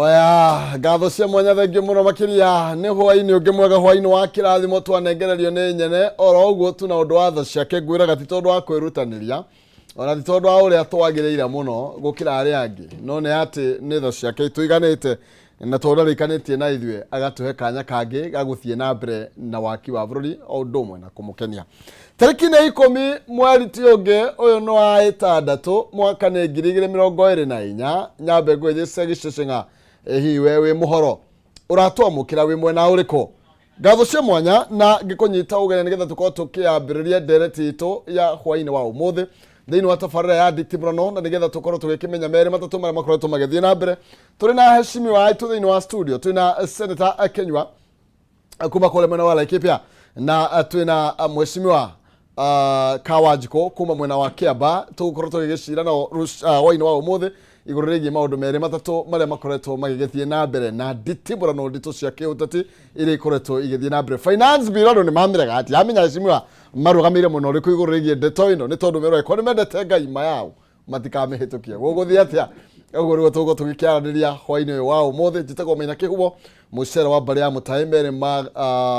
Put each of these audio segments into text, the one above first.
Oya, ngatho cia mwanya, thengiũ mũno makĩria. Nĩ hwainĩ ũngĩ mwega, hwainĩ wa kĩrathimo twanengererio nĩ nyene oro ũguo tu na ũndũ wa tha ciake. Ngwĩraga ti tondũ wa kwĩrutanĩria, ona ti tondũ wa ũrĩa twagĩrĩire mũno gũkĩra arĩa angĩ, no nĩ atĩ nĩ tha ciake itũiganĩte, na tondũ arĩkanĩtie na ithuĩ agatũhe kanya kangĩ ga gũthiĩ na mbere na waki wa bũrũri o ũndũ ũmwe na kũmũkenia. Tarĩki nĩ 10 mweri ti ũngĩ ũyũ nĩ wa ĩtandatũ, mwaka nĩ 2024. Nyambe ngwĩthĩce gĩceceng'a, hihi we wĩ mũhoro, ũratwamũkĩra wĩ mwena ũrĩkũ? Ngatho cia mwanya na ngĩkũnyita ũgeni nĩgetha tũkorwo tũkĩambĩrĩria ndereti itũ ya hwainĩ wa ũmũthĩ thĩinĩ wa tabarĩra ya nditimũrano, na nĩgetha tũkorwo tũgĩkĩmenya merĩ matatũ marĩa makoretwo magĩthiĩ na mbere. Tũrĩ na heshimiwa aitũ thĩinĩ wa studio, twĩ na Senator Kenyua kuma kũrĩa mwena wa Laikipia, na twĩna mheshimiwa Kawanjikũ kuma mwena wa Kiamba. Tũgũkorwo tũgĩgĩcira nao hwainĩ wa ũmũthĩ igũrũ rĩgiĩ maũndũ merĩ matatũ marĩa makoretwo magĩgĩthiĩ na mbere na nditimũrano nditũ cia kĩũteti iria ikoretwo igĩthiĩ na mbere. Finance bill, andũ nĩ mamĩrega atĩ amenya heshimiwa marũgamĩire mũno ũrĩkũ igũrũ rĩgiĩ ndeto ĩno, nĩ tondũ merwo angĩkorwo nĩ mendete Ngai ma yao matikamĩhĩtũkia. Gũgũthiĩ atĩa? Ũguo nĩguo tũgũkorwo tũgĩkĩaranĩria hwainĩ ũyũ wa ũmũthĩ. Njĩtagwo Maina Kĩhumo, mũcere wa mbarĩ ya mũtaĩ merĩ ma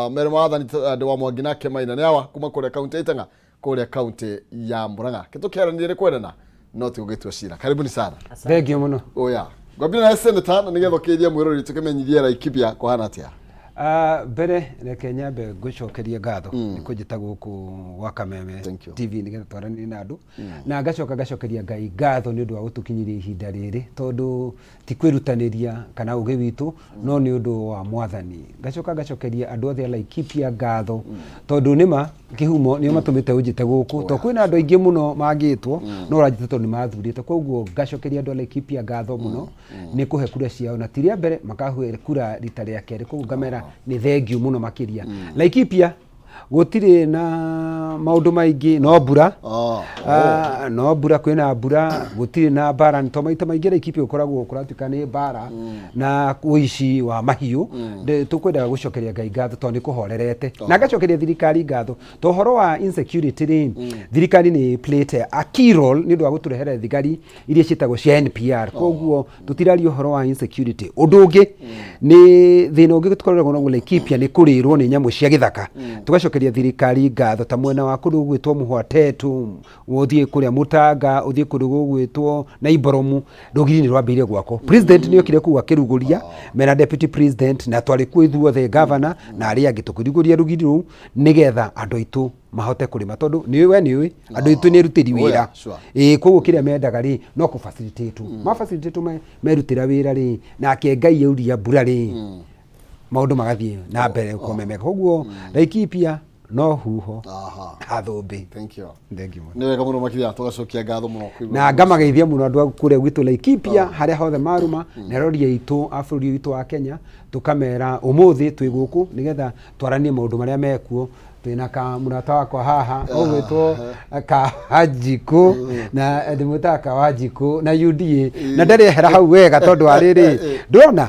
merĩ ma wathani, ndĩ wa Mwangi nake Maina nĩ awa kuma kũrĩa kaunti ya Itang'a, kũrĩa kaunti ya Murang'a. Kĩtũkĩaranĩria nĩ kwendana no ti gũgĩtua cira. Karibuni sana. Thengiũ mũno. Oya, ngwambia na senator na nĩgetha ũkĩithie mwĩrori, tũkĩmenyithie Laikipia kũhana atĩa. Mbere reke nyambe ngũcokerie ngatho nĩ kũnjĩta gũkũ gwa Kameme Thank you. TV nĩgetha twaranĩrie na andũ, na ngacoka ngacokeria Ngai ngatho nĩ ũndũ wa gũtũkinyĩria ihinda rĩrĩ, tondũ ti kwĩrutanĩria kana ũgĩ witũ, no nĩ ũndũ wa Mwathani. Ngacoka ngacokeria andũ othe a Laikipia ngatho, tondũ nĩma kĩhumo nĩo matũmĩte ũnjĩte gũkũ, to kwĩna andũ aingĩ mũno mangĩtwo, no ũranjĩta tondũ nĩ mathurĩte. Koguo ngacokeria andũ a Laikipia ngatho mũno nĩ kũhe kura ciao, na ti rĩa mbere, makahe kura rita rĩa kerĩ. Koguo ngamera nĩ thengiũ mũno makĩria. Laikipia gũtirĩ na maũndũ maingĩ, no mbura. No mbura, kwĩna mbura, gũtirĩ na mbara, nĩ to maita maingĩ Laikipia gũkoragwo kũratuĩka nĩ mbara na ũici wa mahiũ. Tũkwendaga gũcokeria Ngai ngatho tondũ nĩ kũhorerete, na ngacokeria thirikari ngatho to ũhoro wa insecurity rĩ, thirikari nĩ played a key role nĩ ũndũ wa gũtũrehera thigari iria ciĩtagwo cia NPR. Koguo tũtiraria ũhoro wa insecurity. Ũndũ ũngĩ nĩ thĩna ũngĩ tũkoragwo naguo Laikipia nĩ kũrĩrwo nĩ nyamũ cia gĩthaka. Tũgacokeria thirikari ngatho ta mwena wa kũndũ gũgwĩtwo Mũhwatetu, ũthiĩ kũrĩa Mũtanga, ũthiĩ kũndũ gũgwĩtwo Naiboromu, rũgiri nĩ rwambĩrĩirie gwakwo. President nĩ okire kũu akĩrugũria mena deputy president, na twarĩ kuo ithuothe, governor na arĩa angĩ, tũkĩrugũria rũgiri rũu nĩgetha andũ aitũ mahote kũrĩma, tondũ nĩ we nĩ ũĩ andũ aitũ nĩ erutĩri Oh, wĩra. yeah, sure. Ĩĩ, koguo kĩrĩa mendaga rĩ no kũ facilitate, ma facilitate merutĩra wĩra rĩ, nake Ngai auria mbura rĩ, maũndũ magathiĩ na mbere gũkorwo me mega. Koguo Laikipia no huho athũmbĩ. Thank you. Thank you mũno. Nĩ wega mũno makĩria, tũgacokia ngatho mũno kũigua. Na ngamageithia mũno andũ a kũrĩa gwitũ Laikipia, harĩa hothe maruma, na erori aitũ a bũrũri witũ wa Kenya, tũkamera ũmũthĩ twĩ gũkũ nĩgetha twaranie maũndũ marĩa mekuo. Twĩna ka mũrata wakwa haha ũgwĩtwo Kawanjikũ, na ndĩmwĩtaga Kawanjikũ na UDA, na ndarehera hau wega tondũ wa rĩrĩ, ndũrona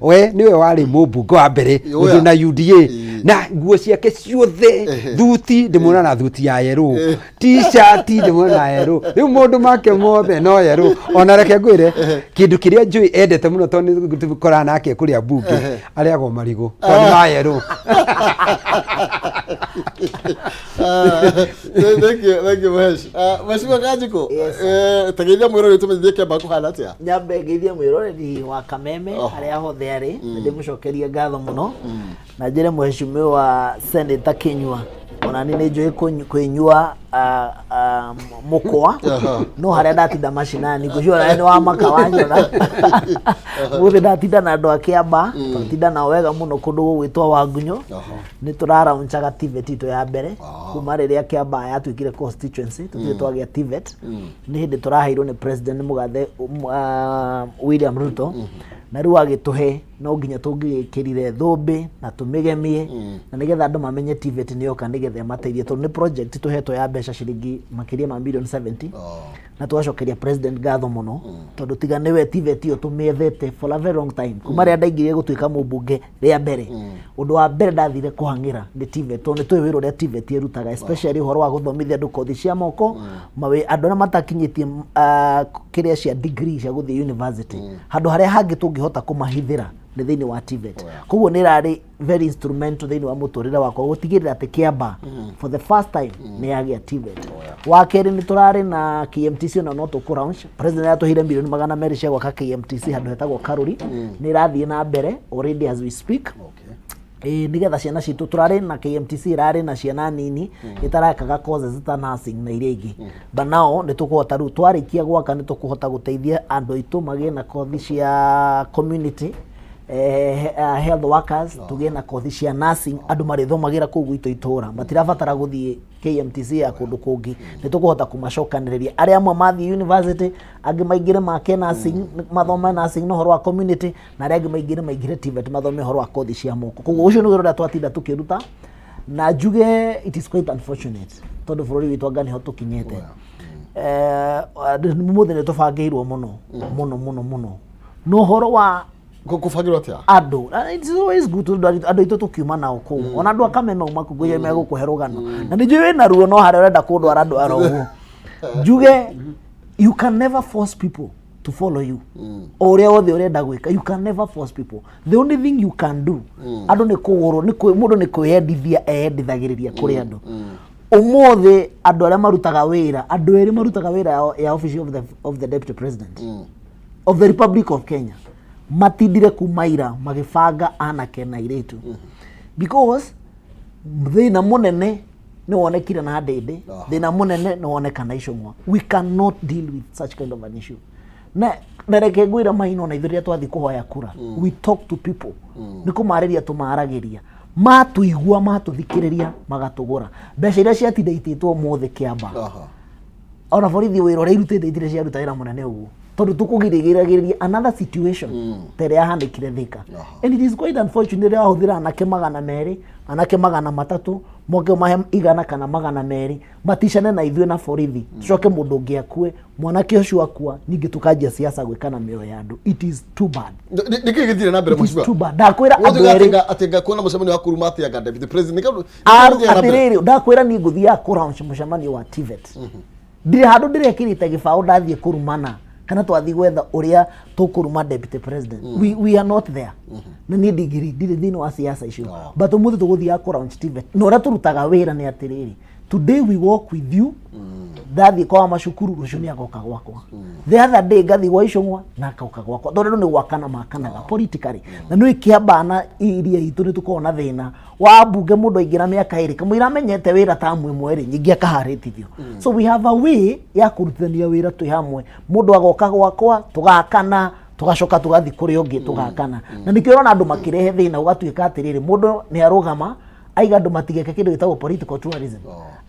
we nĩwe warĩ mũmbunge wa mbere gũthiĩ na UDA, na nguo ciake ciothe, thuti ndĩmuona na thuti ya yerũ, t-shirt ndĩmuona na yerũ, rĩu maũndũ make mothe no yerũ. Ona reke ngwĩre kĩndũ kĩrĩa njũĩ endete mũno, tondũ nĩ tũkorana nake kũrĩa mbunge, arĩagwo marigũ tondũ nĩ ma yerũ. Thank you, thank you, Mhesh. Mheshimiwa Kanjikũ, Yes, sir. Tegeithia mwĩrori, tũmenyithie Kĩamba kũhana atĩa. Nyambe ngeithie mwĩroreri wa Kameme harĩa hothe arĩ, na ndĩmũcokerie ngatho mũno, na njĩre mheshimiwa Senator Kinyua ona niĩ nĩ njũĩ kũnyua mũkwa, no harĩa ndatinda macinani ngwĩciria ona nĩ wamaka wanyona. Mũthĩ ndatinda na andũ a Kĩamba, twatinda nao wega mũno kũndũ gũgwĩtwo Wangunyo. Nĩ tũraraunchaga TVET itũ ya mbere kuma rĩrĩa Kĩamba yatuĩkire constituency, tũtirĩ twagĩa TVET. Nĩ hĩndĩ tũraheirwo nĩ president mũgathe William Ruto, na rĩu agĩtũhe no nginya tũngĩgĩkĩrire thũmbĩ na tũmĩgemie, na nĩgetha andũ mamenye TVET nĩ yoka, nĩgetha ĩmateithie, tondũ nĩ project tũhetwo ya mbeca ciringi makĩria ma milioni 70. Oh. Na twacokeria president ngatho mũno, tondũ tiga nĩwe TVET ĩyo tũmĩethete for a very long time, kuma rĩrĩa ndaingĩrire gũtuĩka mũmbunge rĩa mbere, ũndũ wa mbere ndathire kũhang'ĩra nĩ TVET, tondũ nĩ tũĩ wĩra ũrĩa TVET ĩrutaga, especially ũhoro wa gũthomithia andũ kothi cia moko, andũ arĩa matakinyĩtie kĩrĩa cia degree cia gũthiĩ university, handũ harĩa hangĩ tũngĩhota kũmahithĩra nĩ thĩinĩ wa TVET. Koguo nĩ ĩrarĩ very instrumental thĩinĩ wa mũtũrĩre wakwa gũtigĩrĩra atĩ Kĩamba for the first time nĩ yagĩa TVET. Wa kerĩ, nĩ tũrarĩ na KMTC, ona no tũkũ launch. President atũheire milioni 200 cia gwaka KMTC handũ hetagwo Karuri. Nĩ ĩrathiĩ na mbere already as we speak. Ĩĩ, nĩgetha ciana citũ, tũrarĩ na KMTC ĩrarĩ na ciana nini ĩtarekaga courses ta nursing na iria ingĩ, but now nĩ tũkũhota, rĩu twarĩkia gwaka, nĩ tũkũhota gũteithia andũ aitũ magĩe na kothi cia community health workers, tũgĩe na kothi cia nursing, andũ marĩthomagĩra kũu gwitũ itũra, matirabatara gũthiĩ KMTC ya kũndũ kũngĩ. Nĩ tũkũhota kũmacokanĩrĩria, arĩa amwe mathiĩ university, angĩ maingĩre make nursing, mathome nursing na ũhoro wa community, na arĩa angĩ maingĩre TVET, mathome ũhoro wa kothi cia moko. Koguo ũcio nĩ wĩra ũrĩa twatinda tũkĩruta, na njuge it is quite unfortunate, tondũ bũrũri witũ anga nĩho tũkinyĩte. Mũthĩ nĩ tũbangĩirwo mũno mũno mũno mũno na ũhoro wa Kũbangĩrwo atĩa? Andũ, it's always good, tondũ andũ aitũ tũkiuma nao kũu, ona andũ a Kameme uma kũu, ngwĩciria megũkũhe rũgano, na nĩ njũĩ wĩna ruo, no harĩa ũrenda kũndwara ndwara ũguo. Njuge you can never force people to follow you. O ũrĩa wothe ũrenda gwĩka, you can never force people. The only thing you can do, andũ nĩ kũgũrwo, mũndũ nĩ kwĩyendithia eyendithagĩrĩria kũrĩ andũ. Ũmũthĩ andũ arĩa marutaga wĩra, andũ erĩ marutaga wĩra ya office of the deputy president of the Republic of Kenya, matindire kuma ira magĩbanga anake na airĩtu, because thĩna mũnene nĩ wonekire na Ndĩndĩ, thĩna mũnene nĩ woneka na Icũng'wa. We cannot deal with such kind of an issue. Na reke ngwĩre maino, na ithuĩ rĩrĩa twathiĩ kũhoya kura, we talk to people, nĩ kũmarĩria tũmaragĩria, matũigua, matũthikĩrĩria, magatũgũra. Mbeca iria ciatinda itĩtwo ũmũthĩ Kĩamba, ona borithi wĩra ũrĩa irutĩte itirĩ ciaruta wĩra mũnene ũguo, tondũ tũkũgirĩgĩrĩria another situation ta ĩrĩa yahanĩkire Thika. And it is quite unfortunate, rĩrĩa wahũthĩra anake 200, anake 300, moke ũmahe 100 kana 200, maticane na ithuĩ na borithi, tucoke mũndũ ũngĩ akue, mwanake ũcio akua, ningĩ tũkanjia siasa gwĩka na mĩoyo ya andũ. It is too bad. Nĩkĩ gĩthire na mbere? It is Mheshimiwa? too bad. Ndakwĩra andũ erĩ Atĩ ngakuona mũcemanio wa kuruma atĩ anga deputy president Atĩrĩrĩ, ndakwĩra niĩ ngũthiaga kũ launch mũcemanio wa TVET, ndirĩ handũ ndĩrekĩrĩte gĩbaũ ndathiĩ kũrumana kana twathiĩ gwetha ũrĩa tũkũruma deputy president. We are not there, na niĩ ndigiri ndirĩ thĩinĩ wa siasa icio, but ũmũthĩ tũgũthiaga kũ launch TVET, na ũrĩa tũrutaga wĩra nĩ atĩrĩrĩ, today we walk with you, ndathiĩ kwa macukuru, rũciũ nĩ agoka gwakwa. The other day ngathiĩ gwa Icũng'wa na akoka gwakwa, tondũ andũ nĩ gwakana makanaga politically. Na nĩ Kĩamba iria itũ nĩ tũkoragwo na thĩna wa mbunge, mũndũ aingĩra mĩaka 2 kamũira amenyete wĩra tamu ĩmwe rĩ, nyingĩ akaharĩtithio. So we have a way ya kũrutithania wĩra twĩ hamwe. Mũndũ agoka gwakwa, tũgakana, tũgacoka tũgathiĩ kũrĩa ũngĩ, tũgakana. Na nĩkĩo ũrona andũ makĩrehe thĩna, ũgatuĩka atĩrĩrĩ, mũndũ nĩ arũgama aiga andũ matigeke kĩndũ gĩtagwo political tourism,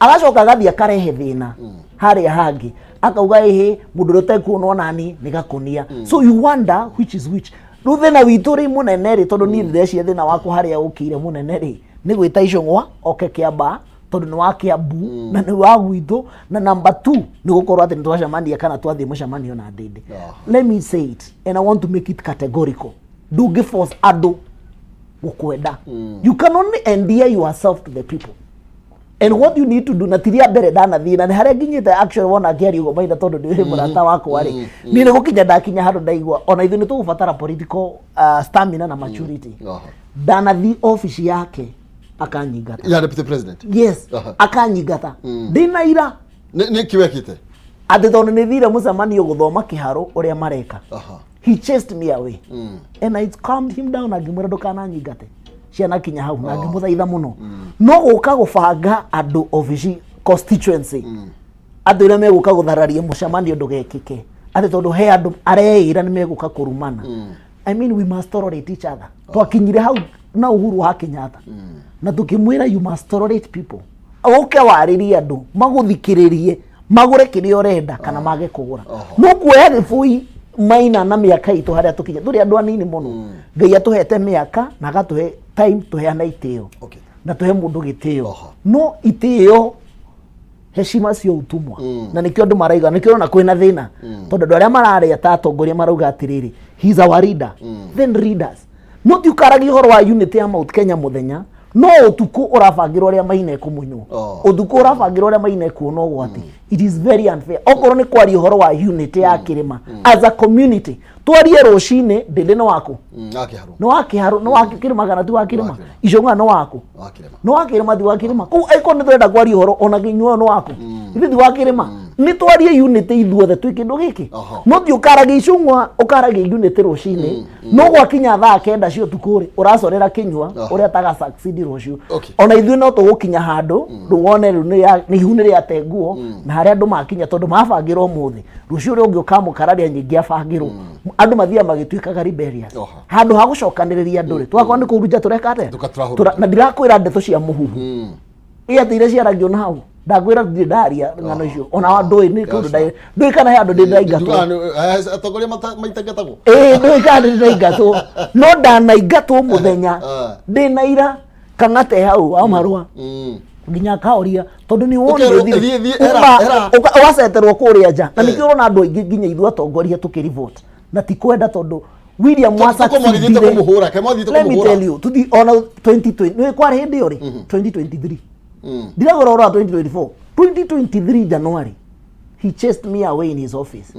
agacoka agathiĩ akarehe thĩna harĩa hangĩ, akauga ĩhĩ mũndũ ũrĩa ũtekuonwo nani nĩ gakũnia. So you wonder which is which. Rĩu thĩna witũ rĩ mũnene rĩ, tondũ niĩ ndĩreciria thĩna wakwa harĩa ũkĩire mũnene rĩ, nĩ gwĩta Icũng'wa oke Kĩamba, tondũ nĩ wa Kĩambu na nĩ wa gwitũ, na number two nĩ gũkorwo atĩ nĩ twacemania kana twathiĩ mũcemanio na Ndĩndĩ. Let me say it, and I want to make it categorical: ndũngĩ force andũ gũkwenda. You can only endear yourself to the people, and what you need to do, na ti rĩa mbere ndanathiĩ na nĩ harĩa nginyĩte actually wona ngĩaria ũguo maitha, tondũ ndĩ mũrata wakwa rĩ, niĩ nĩ gũkinya ndakinya handũ ndaigua ona ithuĩ nĩ tũgũbatara political stamina na maturity. Ndanathiĩ ofici yake akanyingata. Ya deputy president? Yes. Akanyingata ndĩna ira. Nĩ kĩ wekĩte? Atĩ tondũ nĩ thire mũcemanio gũthoma kĩharũ ũrĩa mareka. He chased me away and I calmed him down, angĩmwĩra ndũkananyingate, ciana kinya hau, na ngĩmũthaitha mũno. No gũka gũbanga andũ ofici constituency, andũ arĩa megũka gũthararia mũcemanio ndũgekĩke, atĩ tondũ he andũ areĩra nĩ megũka kũrumana. I mean, we must tolerate each other. Twakinyire hau na Uhuru wa Kenyatta na tukĩmwĩra you must tolerate people, ũke warĩrie andũ, magũthikĩrĩrie, magũre kĩrĩa ũrenda kana mage kũgũra. No kuoya gĩbũi maina na mĩaka itũ harĩa tũkinya, tũrĩ andũ anini mũno. Ngai atũhete mĩaka na agatũhe time tũheane itĩo na tũhe mũndũ gĩtĩo. No itĩo Heshima sio utumwa. Na nĩkĩo andũ maraiga, nĩkĩo ũrona kwĩna thĩna, tondũ andũ arĩa mararĩa ta atongoria marauga atĩrĩrĩ, he is our leader, then leaders no ti ũkaragia ũhoro wa unity ya Mount Kenya mũthenya, no ũtukũ ũrabangĩrwo ũrĩa Maina ekũmunywo. Ũtukũ ũrabangĩrwo ũrĩa Maina ekuona ũgwati. It is very unfair. Okorwo nĩ kwaria ũhoro wa unity ya kĩrĩma as a community, twarie rũcinĩ ndĩndĩ nĩ waku. Akĩharwo. Nĩ wa kĩharũ, nĩ wa kĩrĩma kana ti wa kĩrĩma? Icũng'a nĩ waku? Wakĩrema. Nĩ wa kĩrĩma, ti wa kĩrĩma? Kũu angĩkorwo nĩ tũrenda kwaria ũhoro ona kĩnyuo nĩ waku, ithuĩ ti wa kĩrĩma, nĩ twarie unity ithuothe twĩ kĩndũ gĩkĩ. No ti ũkaragia icũng'wa, ũkaragia unity rũcinĩ, no gwakinya thaa 9 cia ũtukũ rĩ, ũracorera kĩnyua ũrĩa taga succeed rũciũ. Ona ithuĩ no tũgũkinya handũ rĩu wone rĩu nĩ ihu nĩ rĩate nguo na harĩa andũ makinya, tondũ mabangĩrwo ũmũthĩ, rũciũ ũrĩa ũngĩ ũkamũkararia nyingĩ abangĩrwo, andũ mathiaga magĩtuĩkaga rebellious. Handũ ha gũcokanĩrĩria andũ rĩ, twakorwo nĩ kũhurunja tũreka atĩa? Tũrahurunja. Na ndirakwĩra ndeto cia mũhuhu ĩ atĩ iria ciaragio na hau, ndakwĩra ndirĩ ndaria ng'ano icio ona ndũĩ nĩ kũndũ ndũĩ kana he andũ ndĩ ndaingatwo. Atongoria maitangatagwo. Ĩĩ, ndũĩ kana ndĩ ndaingatwo, no ndanaingatwo mũthenya ndĩ na ira kang'ate hau wa marũa nginya akaoria tondũ nĩ wonire. Ũkerwo, ũthire. "Thiĩ, thiĩ, era, era." Ũgaceterwo kũrĩa nja, na nĩkĩo ũrona andũ aingĩ nginya ithuĩ atongoria tũkĩrevolt na ti kwenda, tondũ William Tondũ mwathiĩte kũmũhũra, ke mwathiĩte Let me kũmũhũra. tell you, tuthi ona 2020 nĩ kwarĩ hĩndĩ ĩyo rĩ, 2023, ndiragũra ũhoro wa 2024, 2023 January, he chased me away in his office.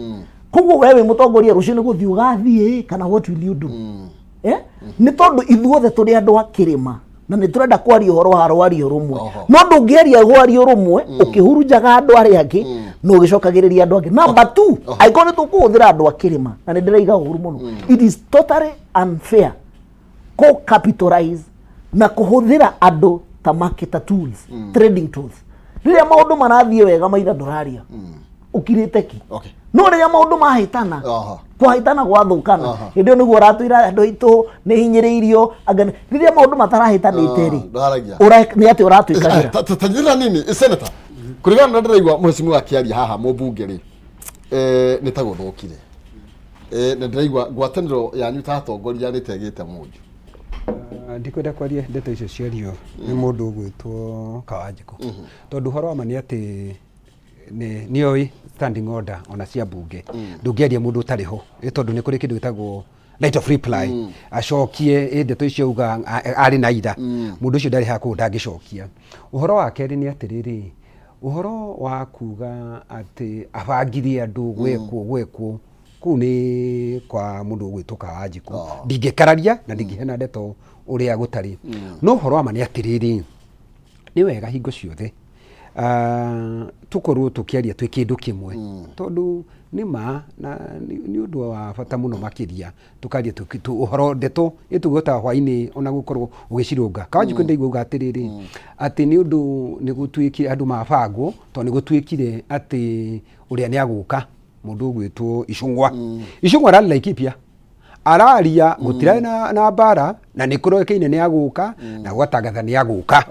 Koguo wewe mũtongoria, rũciũ nĩ gũthiĩ ũgathiĩ kana what will you do? Eh? Nĩ tondũ ithuothe tũrĩ andũ a kĩrĩma na nĩ tũrenda kwaria ũhoro wa rwario rũmwe. No ndũngĩaria rwario rũmwe ũkĩhurunjaga andũ arĩa angĩ na ũgĩcokagĩrĩria andũ angĩ. Number two, angĩkorwo nĩ tũkũhũthĩra andũ a kĩrĩma, na nĩ ndĩraiga ũru mũno, it is totally unfair kũ capitalize na kũhũthĩra andũ ta marketer tools, trading tools. Rĩrĩa maũndũ marathiĩ wega, maitha ndũraria, ũkirĩte ki. No rĩrĩa maũndũ mahĩtana, kwahĩtana gwathũkana, hĩndĩ ĩyo nĩguo ũratwĩra andũ aitũ nĩ hinyĩrĩirio. Anga rĩrĩa maũndũ matarahĩtanĩte rĩ, Ndwaragia. Nĩ atĩ ũratwĩkagĩra? Tanjĩra nini, senator, kũringana na ndĩraigua mheshimiwa akĩaria haha mũmbunge rĩ, nĩ ta gũthũkire. Na ndĩraigua ngwatanĩro yanyu ta atongoria nĩ tegĩte mũnju. Ah, ndikwenda kwaria ndeto icio ciario nĩ mũndũ ũgwĩtwo Kawanjikũ, tondũ ũhoro wa ma nĩ atĩ nĩoĩ standing order ona cia mbunge, ndũngĩaria mũndũ ũtarĩ ho. Ĩ tondũ nĩ kũrĩ kĩndũ gĩtagwo right of reply, acokie ĩ ndeto icio auga arĩ na ira, mũndũ ũcio ndarĩ haha, koguo ndangĩcokia. Ũhoro wa kerĩ nĩ atĩrĩrĩ, ũhoro wa kuga atĩ abangire andũ gwekwo gwekwo kũu nĩ kwa mũndũ ũgwĩtwo Kawanjikũ. Ndingĩkararia na ndingĩheana ndeto ũrĩa gũtarĩ, no ũhoro wa ma nĩ atĩrĩrĩ, nĩ wega hingo ciothe tũkorwo tũkĩaria twĩ kĩndũ kĩmwe, tondũ nĩ ma na nĩ ũndũ wa bata mũno makĩria tũkaria ũhoro ndeto ĩtũgũta hwainĩ ona gũkorwo ũgĩcirũnga. Kawanjikũ ndaigua uga atĩrĩrĩ, atĩ nĩ ũndũ nĩ gũtuĩkire andũ mabangwo, tondũ nĩ gũtuĩkire atĩ ũrĩa nĩ agũka mũndũ ũgwĩtwo Icũng'wa. Icũng'wa ararĩ Laikipia araria, gũtirarĩ na mbara na nĩ kũroĩkaine nĩ agũka na gwatangatha nĩ agũka.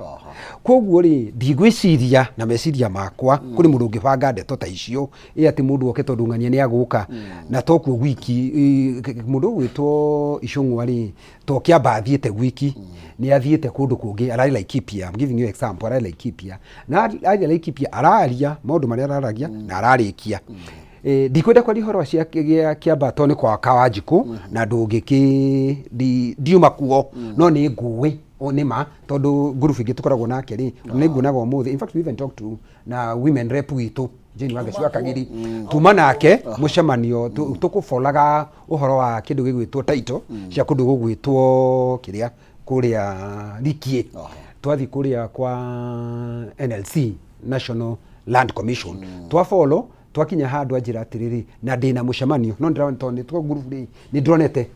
Koguo rĩ, ndigwĩciria na meciria makwa kũrĩ mũndũ ũngĩbanga ndeto ta icio ĩ atĩ mũndũ oke tondũ ng'ania nĩ agũka. Na tokuo gwiki mũndũ ũgwĩtwo Icũng'wa rĩ, to kĩamba athiĩte gwiki, nĩ athiĩte kũndũ kũngĩ, ararĩ Laikipia. I'm giving you example, ararĩ Laikipia na arĩ Laikipia araria maũndũ marĩa araragia na ararĩkia. Ndikwenda kwaria ũhoro wa cia gĩa kĩamba tondũ nĩ kwa Kawanjikũ na ndũngĩkĩ ndiuma kuo, no nĩ ngũĩ o nĩ ma tondũ ngurubu ingĩ tũkoragwo nake rĩ, nĩ nguonaga ũmũthĩ. In fact, we even talk to na women rep witũ Jane Wangeci wa Kagiri, tuma nake mũcemanio tũkũbolaga ũhoro wa kĩndũ gĩgwĩtwo title cia kũndũ gũgwĩtwo kĩrĩa kũrĩa Rikie. Twathiĩ kũrĩa kwa NLC, National Land Commission, twa follow, twakinya handũ anjĩra atĩrĩrĩ, na ndĩna mũcemanio, no ndĩrona tondũ nĩ twa group rĩ, nĩ ndĩronete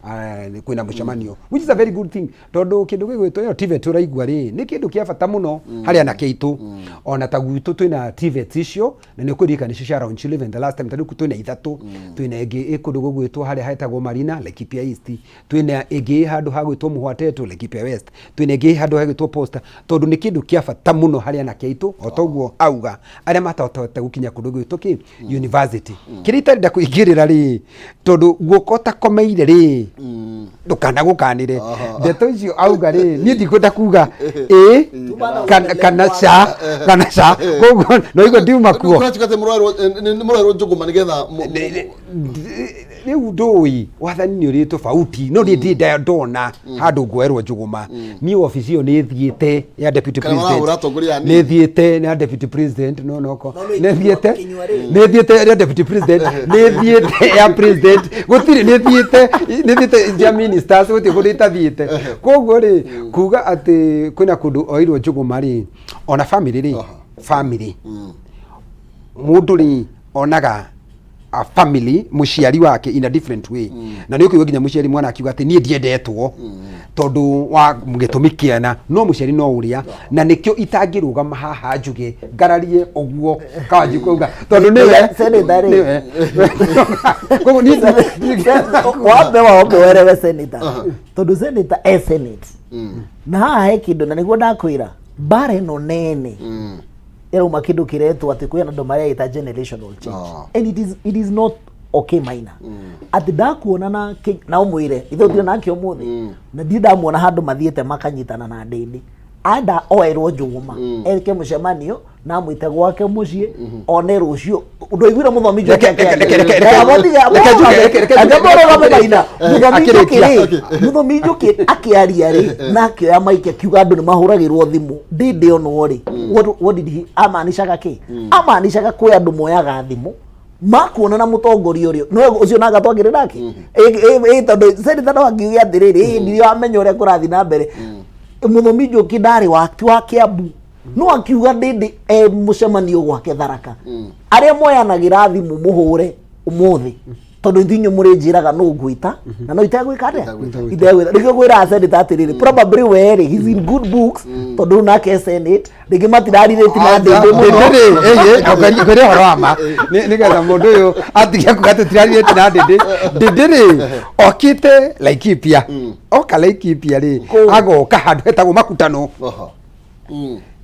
kwĩna mũcemanio, which is a very good thing, tondũ kĩndũ gĩgwĩtwo ĩyo TVET ũraigua rĩ, nĩ kĩndũ kĩa bata mũno harĩ anake aitũ. Ona ta gwitũ twĩna TVET icio na nĩ ũkũririkana nĩcio cia launch even the last time. Ta rĩu twĩna ithatũ, twĩna ĩngĩ ĩ kũndũ gũgwĩtwo harĩa hetagwo Marina, Laikipia East, twĩna ĩngĩ ĩ handũ hagwĩtwo Mũhwatetwo, Laikipia West, twĩna ĩngĩ ĩ handũ hagwĩtwo Posta, tondũ nĩ kĩndũ kĩa bata mũno harĩ anake aitũ o toguo auga arĩa matahotete gũkinya kũndũ gwĩtwo kĩ University. Kĩrĩa itarenda kũingĩrĩra rĩ, tondũ guoko ũtakomeire rĩ, ndũkanagũkanĩre. Ndeto icio auga rĩ, niĩ ndikwenda kuga ĩ kana ca, kana ca. Koguo no igua ndiuma kuo. Kũratuĩka atĩ nĩ mũroerwo njũgũma nĩgetha Rĩu ndũĩ wathani nĩ ũrĩ tofauti, no niĩ ndirĩ ndona handũ nguoerwo njũgũma. Niĩ wabici ĩyo nĩ thiĩte ya deputy Kana president, marahũra atongoria anini. Nĩ thiĩte ya deputy president, no noko No, no, nĩ thiĩte Kinyua rĩ. Nĩ thiĩte ya deputy president, nĩ thiĩte ya president, gũtirĩ, nĩ thiĩte ya ministers, gũtirĩ kũndũ itathiĩte. Koguo rĩ, kuga atĩ kwĩna kũndũ oirwo njũgũma rĩ, ona family rĩ, family mũndũ rĩ onaga a family mũciari wake in a different way. Na nĩ ũkũigua nginya mũciari mwana akiuga atĩ niĩ ndiendetwo tondũ wa gĩtũmi kĩana, no mũciari no ũrĩa, na nĩkĩo itangĩrũgama haha njuge ngararie ũguo kawanjikũ auga, tondũ nĩwe Senator rĩ. Nĩwe. Koguo niĩ Wambe wambe werewe senator, tondũ senator e senate na haha he kĩndũ, na nĩguo ndakwĩra mbara ĩno nene ĩrauma kĩndũ kĩretwo atĩ kwĩna andũ mareita generational change. And it is not okay maina atĩ ndakuona na na ũmwĩre ithe ũtire nake ũmũthĩ, na ndirĩ ndamuona handũ mathiĩte makanyitana na ndĩndĩ anda oerwo njũgũma eke mũcemanio na amwĩte gwake mũciĩ one rũciũ. Ndwaiguire mũthomi Njoki Reke njuge, reke njuge. Akĩaria maina mũthomi Njoki Akĩrĩkia. rĩ, mũthomi Njoki akĩaria rĩ, na akĩoya maiki akiuga andũ nĩ mahũragĩrwo thimũ ndĩndĩ onwo rĩ, what did he amaanishaga kĩ? Amaanishaga kwĩ andũ moyaga thimũ makuona na mũtongoria ũrĩa nĩwe ũcio nanga twagĩrĩ nake. Ĩ tondũ senator no angiuge atĩrĩrĩ, ĩ ndirĩ wamenya ũrĩa kũrathiĩ na mbere. Mũthomi Njoki ndarĩ wa ti wa Kĩambu, no akiuga ndĩndĩ e mũcemanio gwake Tharaka, arĩa moyanagĩra thimũ mũhũre ũmũthĩ, tondũ ithuĩ mũrĩ njĩraga nũ ngwĩta na no itegwĩka atĩa, itegwĩta. Nĩkĩo ngwĩraga senator atĩrĩrĩ, probably we rĩ, he's in good books, tondũ rĩu nake senate rĩngĩ matirarĩrĩti na ndĩndĩ mũno. Ndĩndĩ ngwĩre ũhoro wa ma nĩgetha mũndũ ũyũ atige kuga tũtirarĩrĩte na ndĩndĩ. Ndĩndĩ rĩ, okĩte Laikipia, oka Laikipia rĩ, Kũu. Agoka handũ hetagwo Makutano.